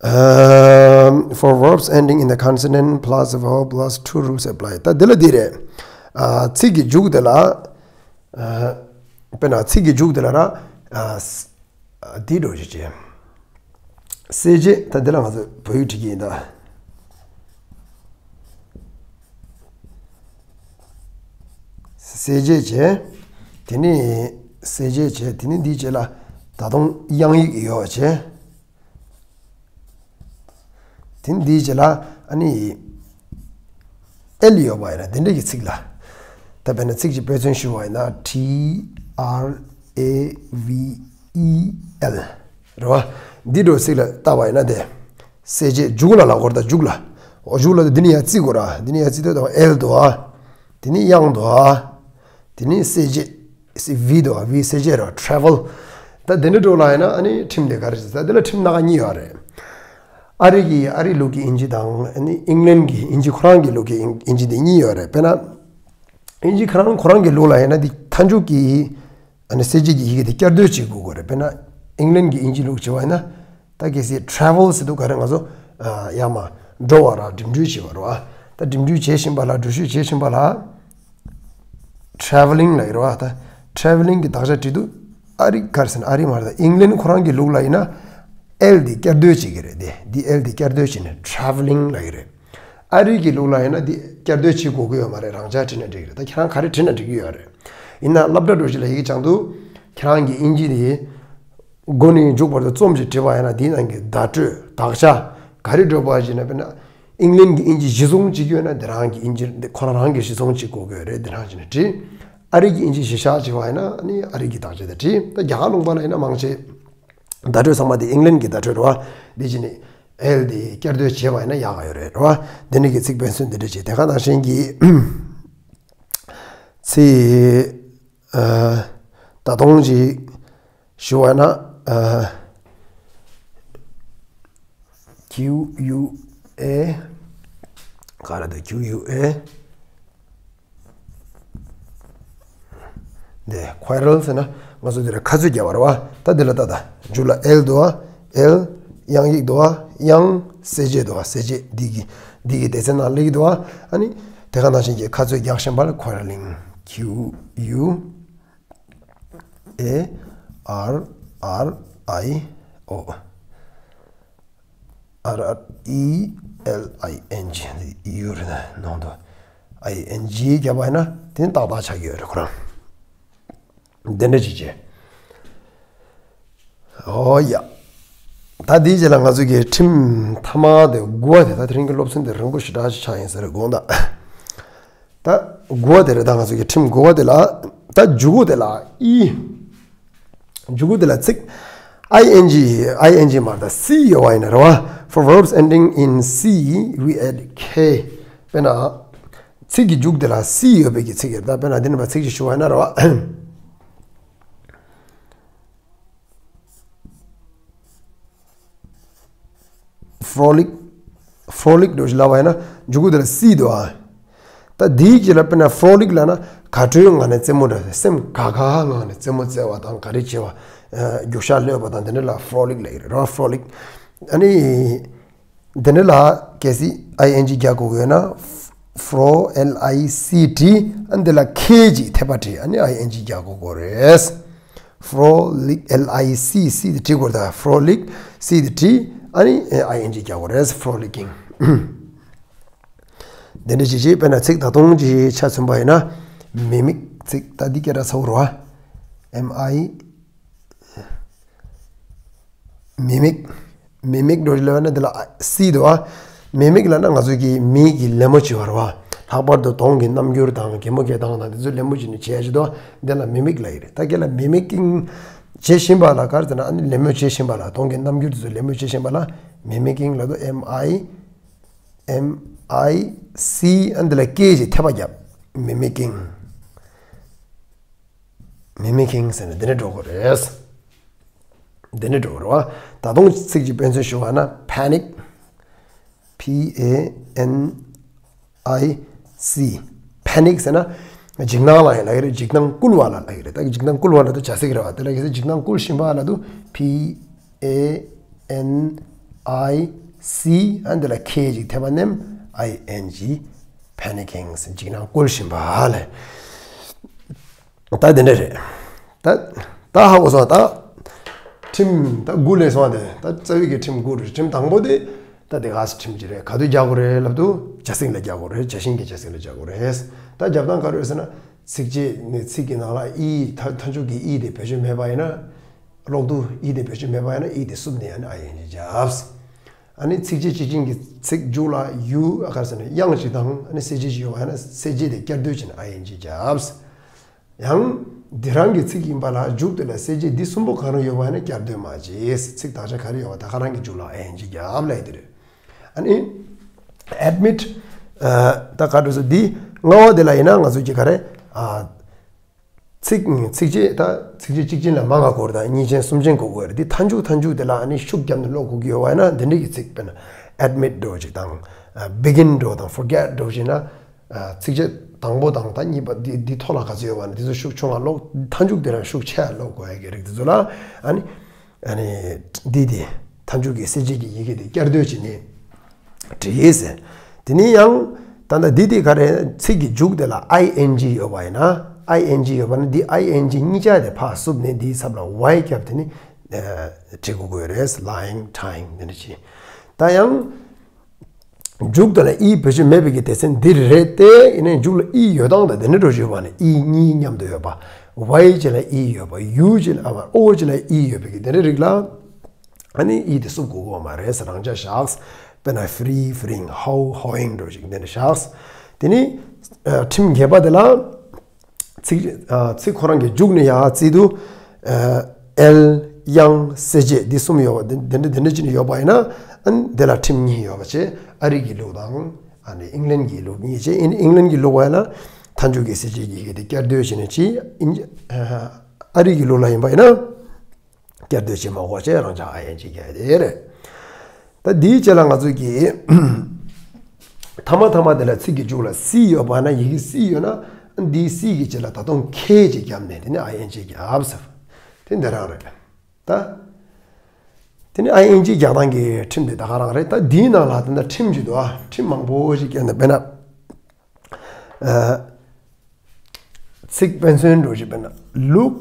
Um, for verbs ending in the consonant plus vowel plus two rules apply. ད་འདི་ལ་འདི་རེད། ཨ་ཚིག་གི་མཇུག་དེ་ལ་ཨ་དཔེར་ན་ཚིག་གི་མཇུག་དེ་ལ་ར་ཨ་ཨ་འདི་འདྲ་ཞིག་བྱས། གསལ་བྱེད་ད་འདི་ལ་ང་ཚོ་བོད་ཡིག་བྲིས་ཀྱི་ཡིན་ད། གསལ་བྱེད་བྱས། དེ་ནས་གསལ་བྱེད་བྱས་དེ་ནས་འདིའི་རྗེས་ལ་ད་དུང་དབྱངས་ཡིག་ཡོད་བྱས། དེ་ནས་འདིའི་རྗེས་ལ་ཨ་ནི་ཨེལ་ཡོད་པ་ཡིན་ན་དེ་འདྲ་གི་ཚིག་ལ། ད་དཔེར་ན་ཚིག་ཅིག་དཔེ་མཚོན་ཞུ་བ་ཡིན་ན་T R A V E L རེད་བ། འདི་འདྲ་ཚིག་ལ་བལྟ་བ་ཡིན་ན་དེ། གསལ་བྱེད་མཇུག་ལ་ལབ་དགོས་རེད་ད་མཇུག་ལ། འོ་མཇུག་ལ་འདི་ནས་ཡར་བརྩི་དགོས་ར། འདི་ནས་ཡར་བརྩི་དུས་ད་ཨེལ་འདུག་ཨ། དེ་ནས་དབྱངས་འདུག་ཨ། དེ་ནས་གསལ་བྱེད་སི་ཝི་འདུག་ཨ། ཝི་གསལ་བྱེད་ར་ཊ་རེ་ཝལ། ད་དེ་འདྲ་འགྲོ་ལ་ཡིན་ན་ཨ་ནི་ཁྲིམས་དེ་ག་རེ་ཟེར་ད་འདི་ལ་ཁྲིམས་སྣ་ཁ་གཉིས་ཡོད་རེད། ཨ་རི་གི་ཨ་རི་ལུགས་ཀྱི་ཨིན་ཇི་དང་ཨ་ནི་ཨིང་ལན་གྱི་ཨིན་ཇི་ཁོ་རང་གི་ལུགས་ཀྱི་ཨིན་ཨིན་ཇི་དེ་གཉིས་ཡོད་རེད། དཔེར་ན་ཨིན་ཇི་ཁོ་རང་ཁོ་རང་གི་ལུགས་ལ་ཡིན་ན་འདི་མཐའ་མཇུག་གི་ཨ་ནི་གསལ་བྱེད་ཀྱི་ཡི་གེ་དེ་བསྐྱར་ཟློས་བྱེད་དགོས་ཀྱི་རེད། དཔེར་ན་ཨིང་ལན་གྱི་ཨིན་ཇི་ལུགས་བྱེད་པ་ཡིན་ན། ད་གལ་སྲིད་ཊ་རེ་ཝལ་ཟེར་དུས་ག་རེ་ང་ཚོ་ཨ་ཡར་མར་འགྲོ་བ་ར་འགྲིམ་འགྲུལ་བྱེད་པ་རེད་བ། ད་འགྲིམ་འགྲུལ་བྱེད་བཞིན་པ་ལ་འགྲུལ་བཞུད་བྱེད་བཞིན་པ་ལ་ཊ་རེ་ཝ་ལིང་ལབ་ཀྱི་རེད་བ། ད་ཊ་རེ་ཝ་ལིང་གི་དག་ཆ་བྲིས་དུས་ཨ་རི་ག་རེ་ཟེར་ན་ཨ་རི་མ་རེད། ད་ཨིང་ལན་ཁོ་རང་གི་ལུགས་ལ་ཡིན་ན་ཨེལ་དེ་བསྐྱར་ཟློས་བྱེད་ཀྱི་རེད། དེ་འདི་ཨེལ་དེ་བསྐྱར་ཟློས་བྱས་ནས་ཊ་རེ་ཝ་ལིང་ལབ་ཀྱི་རེད། ཨ་རི་གི་ལུགས་ལ་ཡིན་ན་འདི་བསྐྱར་ཟློས་བྱེད་དགོས་ཀྱི་ཡོད་མ་རེད། རང་འཇགས་བྲིས་ན་འགྲིག་གི་རེད། ད་ཁྱེད་རང་ག་རེ་བྲིས་ན་འགྲིག་གི་ཡོད་རེད། ཡིན་ན་སློབ་གྲྭ་འགྲོ་བཞིན་ལ་ཡི་གེ་སྦྱང་དུས་ཁྱེད་རང་གི་ཨིན་ཇི་དེ་མགོ་ནས་མཇུག་བར་དུ་རྩོམ་ཞིག་བྲིས་པ་ཡིན་ན་དེའི་ནང་གི་བརྡ་སྤྲོད་དག་ཆ་ག་རེ་འགྲོ་བ་ཞིག་ན་དཔེར་ན་ཨིང་ལན་གྱི་ཨིན་ཇི་གཞི་བཟུང་བྱེད་ཀྱི་ཡོད་ན་དེ་རང་གི་ཨིན་ཇི་དེ་ཁོ་རང་རང་གི་གཞི་བཟུང་བྱེད་དགོས་ཀྱི་ཡོད་རེད། དེ་རང་བྱས་ནས་བྲིས། ཨ་རི་གི་ཨིན་ཇི་གཞི་བཞག་བྱེད་པ་ཡིན་ན་ཨ་ནི་ཨ་རི་གི་དག་ཆ་དེ་བྲིས། ད་རྒྱ་གར་ལུང་པ་ལ་ཡིན་ན་མང་ཆེ་བརྡ་སྤྲོད་ཚང་མ་དེ་ཨིང་ལན་གྱི་བརྡ་སྤྲོད་རེད་བ། འདི་བྱས་ནས་ཨེལ་དེ་བསྐྱར་ཟློས་བྱས་པ་ཡིན་ན་ཡག་ག་ཡོད་རེད་རེད་བ། འདི་ནི་གི་ཚིག་དཔེ་མཚོན་འདི་འདྲ་བྱས། དེ་ག་ནང་བཞིན་གྱི་ཚིག་ཨ་ད་དུང་ཅིག་ཞུ་བ་ན་ཨ་Q U A ག་རེ་འདུག་ཁྱུག་ཡུ་ཨེ། འདི་ཁོ་རལ་ཟེར་ན་ང་ཚོ་འདི་ལ་ཁ་ཚོད་རྒྱག་པ་རེད་བ། ད་འདི་ལ་ལྟ་ད། མཇུག་ལ་ཨེལ་འདུག་བ། ཨེལ། དབྱངས་ཡིག་འདུག་བ། དབྱངས་གསལ་བྱེད་འདུག་བ། གསལ་བྱེད་འདི་གི་འདི་གི་སྡེ་ཚན་ནང་སླེབས་ཀྱི་འདུག་བ། ཨ་ནི་དེ་ག་ནང་བཞིན་གྱི་ཁ་ཚོད་རྒྱག་བཞིན་པ་ལ་ཁོ་རལ་ལིང་། ཁྱུ་ཡུ་ཨེ་ཨར་ཨར་ཨའི་ཨོ། ཨར་ཨར་ཨི་ཨེལ་ཨའི་ཨེན་ཇི་ཡུ་རེད་ན་ནང་དུ་ཨའི་ཨེན་ཇི་བརྒྱབ་པ་ཡིན་ན་དེ་ནི་ཏག་ཏག་ཆགས་ཀྱི་ཡོད་རེད་ཁོ་རང་། དེ་འདྲ་ཅིག་བྱས། ཨོ་ཡ། ད་དེའི་རྗེས་ལ་ང་ཚོ་གི་ཁྲིམས་མཐའ་མ་དེ་དགུ་བ་དེ། ད་དེ་རིང་གི་སློབ་ཚན་དེ་རིང་པོ་ཞེ་དྲག་ཅིག་ཆགས་ཡིན་ས་རེད་དགོངས་དག་ད་དགུ་བ་དེ་རེད། ད་ང་ཚོ་གི་ཁྲིམས་དགུ་བ་དེ་ལ། ད་མཇུག་གུ་དེ་ལ་ཨི། མཇུག་གུ་དེ་ལ་ཚིག་ཨའི་ཨེན་ཇི། ཨའི་ཨེན་ཇི་མ་རེད། ད་སི་ཡོད་པ་ཡིན་ན་རེད་བ། For verbs ending in C, we add K. དཔེར་ན། ཚིག་གི་མཇུག་དེ་ལ་སི་ཡོད་པའི་གི་ཚིག་ཡོད། ད་དཔེར་ན་འདི་ནས་མར་ཚིག་ཅིག་ཞུ་བ་ཡིན་ན་རེད་བ། Frolic, frolic འདྲ་ཞིག་ལབ་པ་ཡིན་ན་མཇུག་གུ་དེ་ལ་སི་འདུག་ཨ། ད་འདིའི་རྗེས་ལ་དཔེར་ན་frolic ལབ་ན་དགའ་སྤྲོའི་ངང་ནས་རྩེད་མོ་འདྲ། སེམས་དགའ་དགའ་ངང་ནས་རྩེད་མོ་རྩེ་བ་དང་ག་རེ་བྱེད་པ། རྒྱུག་ཤར་གློད་པ་དང་དེ་འདྲ་ལ་frolic ལབ་ཀྱི་རེད་རོ། frolic། ཨ་ནི་དེ་འདྲ་ལ་གལ་སྲིད་ཨའི་ཨེན་ཇི་རྒྱག་དགོས་ཡོད་ན། Fro, L I C T། ཨ་ནི་དེ་ལ་ཁེ་ཅིག་ཐེབས་པ་བྲིས། ཨ་ནི་ཨའི་ཨེན་ཇི་རྒྱག་དགོས་དགོས་རེད། Frolic, L I C C དེ་བྲིས་དགོས་རེད། ད་frolic, སི་དེ་བྲིས། ཨ་ནི་ཨའི་ཨེན་ཇི་རྒྱག་དགོས་རེད། frolicking། དེ་འདྲ་ཅིག་བྱས། དཔེར་ན་ཚིག་ད་དུང་ཅིག་ཆ་མཚོན་པ་ཡིན་ན། མི་མིག་ཚིག་ད་འདི་སྐད་གྲགས་ཚ་བོ་རེད་བ། M I མི་མིག་མི་མིག་འདྲ་ཞིག་ལབ་ན་འདི་ལ་སི་འདུག་བ། མི་མིག་ལབ་ན་ང་ཚོ་གི་མི་གི་ལད་མོ་བྱེད་པ་རེད་བ། ལྷག་པར་དུ་གདོང་གི་རྣམ་འགྱུར་དང་གད་མོ་བགད་སྟངས་དང་དེ་ཚོ་ལད་མོ་བྱེད་ནས་བྱེད་ཡ་ཞིག་འདུག་བ། འདི་ལ་མི་མིག་ལབ་ཀྱི་རེད། ད་སྐད་ལ་མི་མིག་ཀིང་བྱེད་བཞིན་པ་ལ་ག་རེ་ཟེར་ན། ཨ་ནི་ལད་མོ་བྱེད་བཞིན་པ་ལ། གདོང་གི་རྣམ་འགྱུར་དེ་ཚོ་ལད་མོ་བྱེད་བཞིན་པ་ལ་མི་མིག་ཀིང་ལབ་འདུག M I M I C ཨ་འདི་ལ་ཀེ་ཅིག་ཐེབས་པ་བརྒྱབ། མི་མིག་ཀིང་། མི་མིག་ཀིང་ཟེར་ནས་འདི་འདྲ་འགྲོ་དགོས་རེད། འདི་འདྲ་འགྲོ་དགོས་རེད་བ། ད་དུང་ཚིག་ཅིག་དཔེ་མཚོན་ཞུ་བ་ན་panic། P A N I C panic ཟེར་ན་འཇིགས་སྣང་ལ་ཡང་ལབ་ཀྱི་རེད། འཇིགས་སྣང་སྐུལ་བ་ལ་ལབ་ཀྱི་རེད། ད་འཇིགས་སྣང་སྐུལ་བ་ལབ་དུས་བྱ་ཚིག་རེད་བ། དེ་ལ་གལ་སྲིད་འཇིགས་སྣང་སྐུལ་བཞིན་པ་ལབ་དུས་P A N I C ཨ་འདི་ལ་ཁེ་ཅིག་ཐེབས་པ་ནས་I N G panicking ཟེར། འཇིགས་སྣང་སྐུལ་བཞིན་པ་ལབ། ད་དེ་འདྲ་རེད། ད་ད་ཧ་གོ་སོང་། ད་ཁྲིམས་ད་དགུ་ལས་སོང་། དེ་ད་རྩ་བའི་གི་ཁྲིམས་དགུ་རེད། ཁྲིམས་དང་པོ་དེ་ད་དེ་ག་སེ་ཁྲིམས་ཅིག་རེད། ག་དུས་རྒྱག་དགོས་རེད་ལབ་དུས་བྱ་ཚིག་ལ་རྒྱག་དགོས་རེད། བྱ་བཞིན་གྱི་བྱ་ཚིག་ལ་རྒྱག་དགོས་རེད། ད་རྒྱབ་སྟངས་ག་རེ་རེད་ཟེར་ན། ཚིགས་བཅད་ནས་ཚིག་གི་ནང་ལ་ཨི་མཐའ་མཐའ་མཇུག་གི་ཨི་དེ་བེད་སྤྱོད་མེད་པ་ཡིན་ན། ཀློག་དུས་ཨི་དེ་བེད་སྤྱོད་མེད་པ་ཡིན་ན་ཨི་དེ་བསུབས་ནས་ཨ་ནི་I N G བརྒྱབ། ཨ་ནི་ཚིགས་བཅད་གཅིག་ཅན་གྱི་ཚིག་མཇུག་ལ་ཡུ་ཨ་ག་རེ་ཟེར་ན་དབྱངས་ཅིག་དང་ཨ་ནི་གསལ་བྱེད་ཅིག་ཡོད་པ་ཡིན་ན་གསལ་བྱེད་དེ་བསྐྱར་ཟློས་བྱས་ནས་I N G བརྒྱབ། ཡང་འདི་རང་གི་ཚིག་ཡིན་པ་ལ་མཇུག་དེ་ལ་གསལ་བྱེད་འདི་གསུམ་པོ་གང་རུང་ཡོད་པ་ཡིན་ན་བསྐྱར་ཟློས་མ་བྱེད། ཚིག་དག་ཆ་ག་རེ་ཡོད་པ་ད་ག་རང་གི་མཇུག་ལ་I N G བརྒྱབ་ལབ་ཡ་དེ་རེད། ཨ་ནི་admit ཨ་ད་ག་འགྲོ་ས་འདི་ལྔ་བ་དེ་ལ་ཡིན་ན་ང་ཚོ་གི་ག་རེ་ཨ། ཚིག་ཚིགས་བཅད་ད་ཚིགས་བཅད་གཅིག་ཅན་ལ་མང་བ་དགོས་རེད། ད་གཉིས་ཅན་གསུམ་ཅན་དགོས་དགོས་རེད། འདི་མཐའ་མཇུག་མཐའ་མཇུག་དེ་ལ་ཨ་ནི་ཤུགས་བརྒྱབ་ནས་ཀློག་དགོས་ཀྱི་ཡོད་པ་ཡིན་ན་འདི་འདྲ་གི་ཚིག་དཔེར་ན་admit འདྲ་བོ་ཅིག་དང་ཨ་begin འདྲ་བོ་དང་forget འདྲ་བོ་ཅིག་ན། ཨ་ཚིགས་བཅད་དང་པོ་དང་ད་གཉིས་པ་འདི་འདི་ཐོག་ལ་ག་ཚོད་ཡོད་པ་ན་འདི་ཚོ་ཤུགས་ཆུང་ང་ཀློག་མཐའ་མཇུག་དེ་རང་ཤུགས་ཆེ་ཡ་ཀློག་དགོས་ཡ་གི་རིགས་དེ་ཚོ་ལ་ཨ་ནི་ཨ་ནི་འདི་དེ་མཐའ་མཇུག་གི་གསལ་བྱེད་ཀྱི་ཡི་གེ་དེ་བསྐྱར་ཟློས་བྱས་ནས་བྲིས་ཟེར། དེ་ནས་ཡང་ད་ལྟ་འདི་དེ་ག་རེ་ཚིག་གི་མཇུག་དེ་ལ་I N G ཡོད་པ་ཡིན་ན་I N G ཡོད་པ་ན་འདི་I N G གཉིས་ཆ་དེ་ཕར་བསུབས་ནས་འདིའི་ཚབ་ལ་Y བརྒྱབ་དེ་ནི་བྲིས་དགོས་ཀྱི་ཡོད་རེད། lying, tying འདི་འདྲ་བྱས། ད་ཡང་མཇུག་དེ་ལ་ཨི་བེད་སྤྱོད་མེད་པའི་གི་སྡེ་ཚན་འདི་རེད་དེ། ཡིན་ནའི་མཇུག་ལ་ཨི་ཡོད་སྟངས་དང་དེ་འདྲ་འགྲོ་བཞིན་པ་ནི་ཨི་གཉིས་མཉམ་དུ་ཡོད་པ། Y གཅིག་ལ་ཨི་ཡོད་པ། U གཅིག་ལ་ཨ་མ་O གཅིག་ལ་ཨི་ཡོད་པའི་གི་དེ་འདྲ་རིགས་ལ་ཨ་ནི་ཨི་དེ་བསུབ་དགོས་ཀྱི་ཡོད་མ་རེད་ཟེར། རང་འཇགས་བཞག་དཔེར་ན་free, freeing, how, howing འགྲོ་བཞིན་དེ་འདྲ་བཞག་དེ་ནི་ཁྲིམས་བརྒྱད་པ་དེ་ལ། ཚིག་ཨ་ཚིག་ཁོ་རང་གི་མཇུག་ནས་ཡར་བརྩིས་དུས། ཨ་ཨེལ། དབྱངས། གསལ་བྱེད་འདི་གསུམ་ཡོད་པ་འདི་འདི་འདྲ་འདི་འདྲ་ཅིག་ནས་ཡོད་པ་ཡིན་ན། ཨ་ནི་འདི་ལ་ཁྲིམས་གཉིས་ཡོད་པ་བྱས། ཨ་རི་གི་ལུགས་དང་ཨ་ནི་ཨིང་ལན་གྱི་ལུགས་གཉིས་བྱས། ཨིང་ཨིང་ལན་གྱི་ལུགས་པ་ཡིན་ན་མཐའ་མཇུག་གི་གསལ་བྱེད་ཀྱི་ཡི་གེ་དེ་བསྐྱར་ཟློས་བྱས་ནས་བྱས། ཨིན་ཨ་ཨ་རི་གི་ལུགས་ལ་ཡིན་པ་ཡིན་ན། བསྐྱར་ཟློས་བྱེད་མ་དགོས་བྱས་རང་འཇགས་I N G བརྒྱབ་ཡ་དེ་རེད། ད་འདིའི་རྗེས་ལ་ང་ཚོས་ཀྱི་ ཐ་མ་ཐ་མ་དེ་ལ་ཚིག་གི་མཇུག་ལ་སི་ཡོད་པ་ན་ཡི་གེ་སི་ཡོད་ན་འདིའི་སི་གི་རྗེས་ལ་ད་དུང་ཁེ་ཅིག་བརྒྱབ་ནས་དེ་ནི་ཨའི་ཨེན་ཇི་བརྒྱབ་ཟེར། དེ་འདི་རང་རེད། ད། དེ་ནི་ཨའི་ཨེན་ཇི་རྒྱག་སྟངས་ཀྱི་ཁྲིམས་དེ་ད་ག་རང་རེད། ད་འདིའི་ནང་ལ་ད་ལྟ་ཁྲིམས་ཅིག་འདུག་ཨ། ཁྲིམས་མང་པོ་ཞིག་བརྒྱབ་ནས་དཔེར་ན། ཨ། ཚིག་དཔེ་མཚོན་འདྲ་ཞིག་དཔེར་ན་ལུག་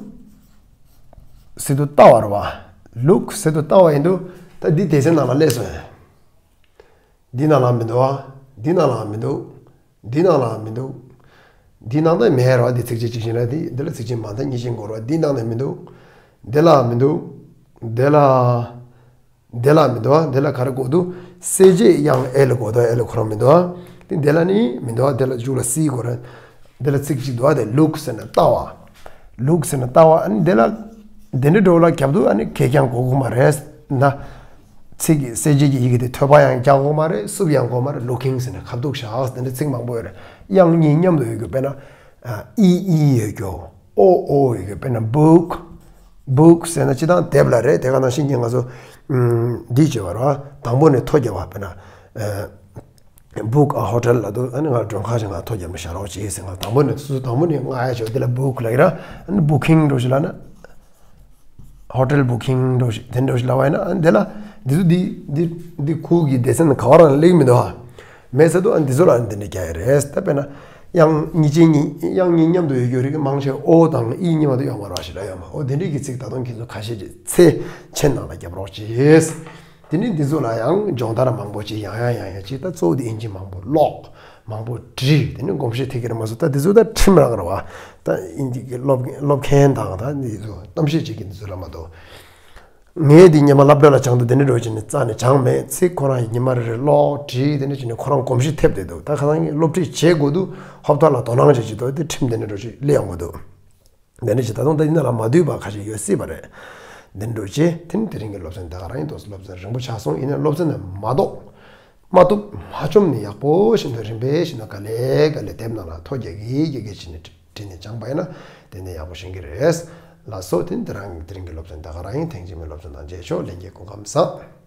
ཟེར་དུས་ལྟ་བ་རེད་བ། ལུག་ཟེར་དུས་ལྟ་བ་ཡིན་དུས་ད་འདི་སྡེ་ཚན་ནང་ལ་སླེབས་སོང་། འདི་ནང་ལ་མི་འདུག་ཨ། འདི་ནང་ལ་མི་འདུག་འདི་ནང་ལ་མི་འདུག་འདི་ནང་ད་མེད་ར། འདི་ཚིགས་བཅད་གཅིག་བཞིན་ར། འདི་འདི་ལ་ཚིགས་བཅད་མ་མཐའ་གཉིས་ཅན་དགོས་ར། འདི་ནང་ནས་མི་འདུག་འདི་ལ་མི་འདུག་འདི་ལ། འདི་ལ་མི་འདུག་ཨ། འདི་ལ་ག་རེ་དགོས་འདུག་གསལ་བྱེད་དབྱངས་ཨེ་ལ་དགོས་འདུག་ཨེ་ལ་ཁོ་རང་མི་འདུག་ཨ། འདི་འདི་ལ་ནི་མི་འདུག་ཨ། འདི་ལ་མཇུག་ལ་སི་དགོས་ར། འདི་ལ་ཚིག་གཅིག་འདུག་ཨ། དེ་ལུག་ཟེར་ནས་ལྟ་བ། ལུག་ཟེར་ནས་ལྟ་བ། ཨ་ནི་འདི་ལ་འདི་འདྲ་འགྲོ་ལ་རྒྱབ་འདུག་ཨ་ནི་གད་རྒྱངས་དགོས་དགོས་མ་རེད་ན། ཚིག་གི་གསལ་བྱེད་ཀྱི་ཡི་གེ་དེ་ཐོད་པ་ཡང་རྒྱག་དགོས་མ་རེད། སུབ་ཡང་དགོས་མ་རེད། ལུག་ཀིང་ཟེར་ནས་ཁ་ཐུག་བཞག་འདི་འདྲ་ཚིག་མང་པོ་ཡོད་རེད། དབྱངས་གཉིས་མཉམ་དུ་ཡོད་རྒྱུ་དཔེར་ན། ཨ། ཨི་ཨི་ཡོད་རྒྱུ། ཨོ་ཨོ་ཡོད་རྒྱུ་དཔེར་ན་བུག་བུག་ཟེར་ན་སྤྱིར་བཏང་དེབ་ལ་རེད། དེ་ག་ནང་བཞིན་གྱི་ང་ཚོ་ཨམ། འདི་བྱེད་པ་རེད་བ། དང་པོ་ནས་ཐོ་རྒྱབ་པ་དཔེར་ན། ཨ། བུག་ཨ་ཧོ་ཊེལ་ལ་འདུག་ཨ་ནི་ང་མགྲོན་ཁང་ཞིག་ང་ཐོ་རྒྱབ་ནས་བཞག་རོགས་བྱེད་ཟེར། ང་དང་པོ་ནས་སུ་དང་པོ་ནས་མངགས་ཡ་ཆོག་འདི་ལ་བུག་ལབ་ཀྱི་ར། ཨ་ནི་བུ་ཀིང་འདྲ་ཞིག་ལབ་ན། ཧོ་ཊེལ་བུ་ཀིང་འདྲ་ཞིག་དེ་འདྲ་ཞིག་ལབ་པ་ཡིན་ན། ཨ་ནི་འདི་ལ་འདི་ཚོ་འདི་འདི་འདི་ཁུག་གི་སྡེ་ཚན་ག་བ་རང་ལ་སླེབས་མི་འདུག་ཨ། མེད་ས་འདུག་ཨ་ནི་འདི་ཚོ་ལ་ཨ་ནི་འདི་འདྲ་རྒྱག་ཡ་རེད། ད་དཔེར་ན་དབྱངས་གཉིས་ཅན་གཉིས། དབྱངས་གཉིས་མཉམ་དུ་ཡོད་རྒྱུ་རིགས་མང་ཆེ་ཨོ་དང་ཨི་གཉིས་མ་གཏོགས་ཡོད་མ་རེད་བ། ཞེ་དྲག་ཡོད་མ། ཨོ་དེ་འདྲའི་གི་ཚིག་ད་དུང་ཁྱེད་ཚོ་ཁ་ཤས་ཀྱི་ཚེ་ཆེན་ནང་ལ་རྒྱབ་རོགས་གྱིས། དེ་ནི་འདི་ཚོ་ལ་ཡང་སྦྱོང་བརྡར་མང་པོ་ཅིག་ཡང་ཡང་ཡང་ཡང་ཅིག་ད་གཙོ་བོ་དེ་ཨིན་ཇི་མང་པོ་ཀློག་མང་པོ་འབྲི། དེ་ནི་གོམས་གཤིས་ཐེབས་ཀྱི་རེད་མ་གཏོགས། ད་འདི་ཚོ་ད་ཁྲིམས་རང་རེད་བ། ད་ཨིན་ཇི་གི་སློབ་སློབ་མཁན་དང་ད་འདི་ཚོ་གཏམ་བཤད་བྱེད་ཀྱི་འདི་ཚོ་ལ་མ་གཏོགས། ངས་འདི་ཉི་མ་སློབ་གྲྭ་ལ་སྦྱངས་འདུག་དེ་འདྲ་འགྲོ་བྱས་ནས་རྩ་ནས་སྦྱངས་མེད། ཚིག་ཁོ་རང་ཉི་མ་རེ་རེ་ཀློག་བྲིས། དེ་འདྲ་བྱས་ནས་ཁོ་རང་གོམས་གཤིས་ཐེབས་བསྡད་འདུག་ད་ཁ་སང་ངས་སློབ་ཁྲིད་བྱེད་དགོས་འདུག་ཧོབ་ཐག་ལ་དོ་སྣང་བྱེད་ཀྱི་འདུག་དེ་ཁྲིམས་དེ་འདྲ་འགྲོ་ཞིག་སླེབས་ཡོང་གི་འདུག་དེ་འདྲ་བྱས་ད་དུང་ད་ཡིན་ན་ལ་མ་འདུས་པ་ཁ་ཤས་ཡོད་སྲིད་པ་རེད། དེ་འདྲ་བྱས་དེ་ནི་དེ་རིང་གི་སློབ་ཚན་ད་ག་རང་ཡིན་འདུག་སློབ་ཚན་རིང་པོ་ཆགས་སོང་། ཡིན་ན་སློབ་ཚན་ནས་མ་གཏོགས། མ་ཐུབ་མ་བཅོམ་ནས་ཡག་པོ་བཞིན་དུ་རིམ་པས་བཞིན་དུ་ག་ལེ་ག་ལེ་དེབ་ནང་ལ་ཐོ་རྒྱག་གི་རྒྱག་གི་བྱས་ནས་བྲིས་ནས་སྦྱངས་པ་ཡིན་ན་དེ་ནས་ཡག་པོ་ཤེས་ཀྱི་རེད། ལགས་སོ། དེ་ནི་དེ་རིང་དེ་རིང་གི་སློབ་ཚན་ད་ག་རང་ཡིན། ཐེངས་རྗེས་མའི་སློབ་ཚན་དང་མཇལ་ཆོག་ལྷན་རྒྱས་སྐུ་ཁམས་བཟང་།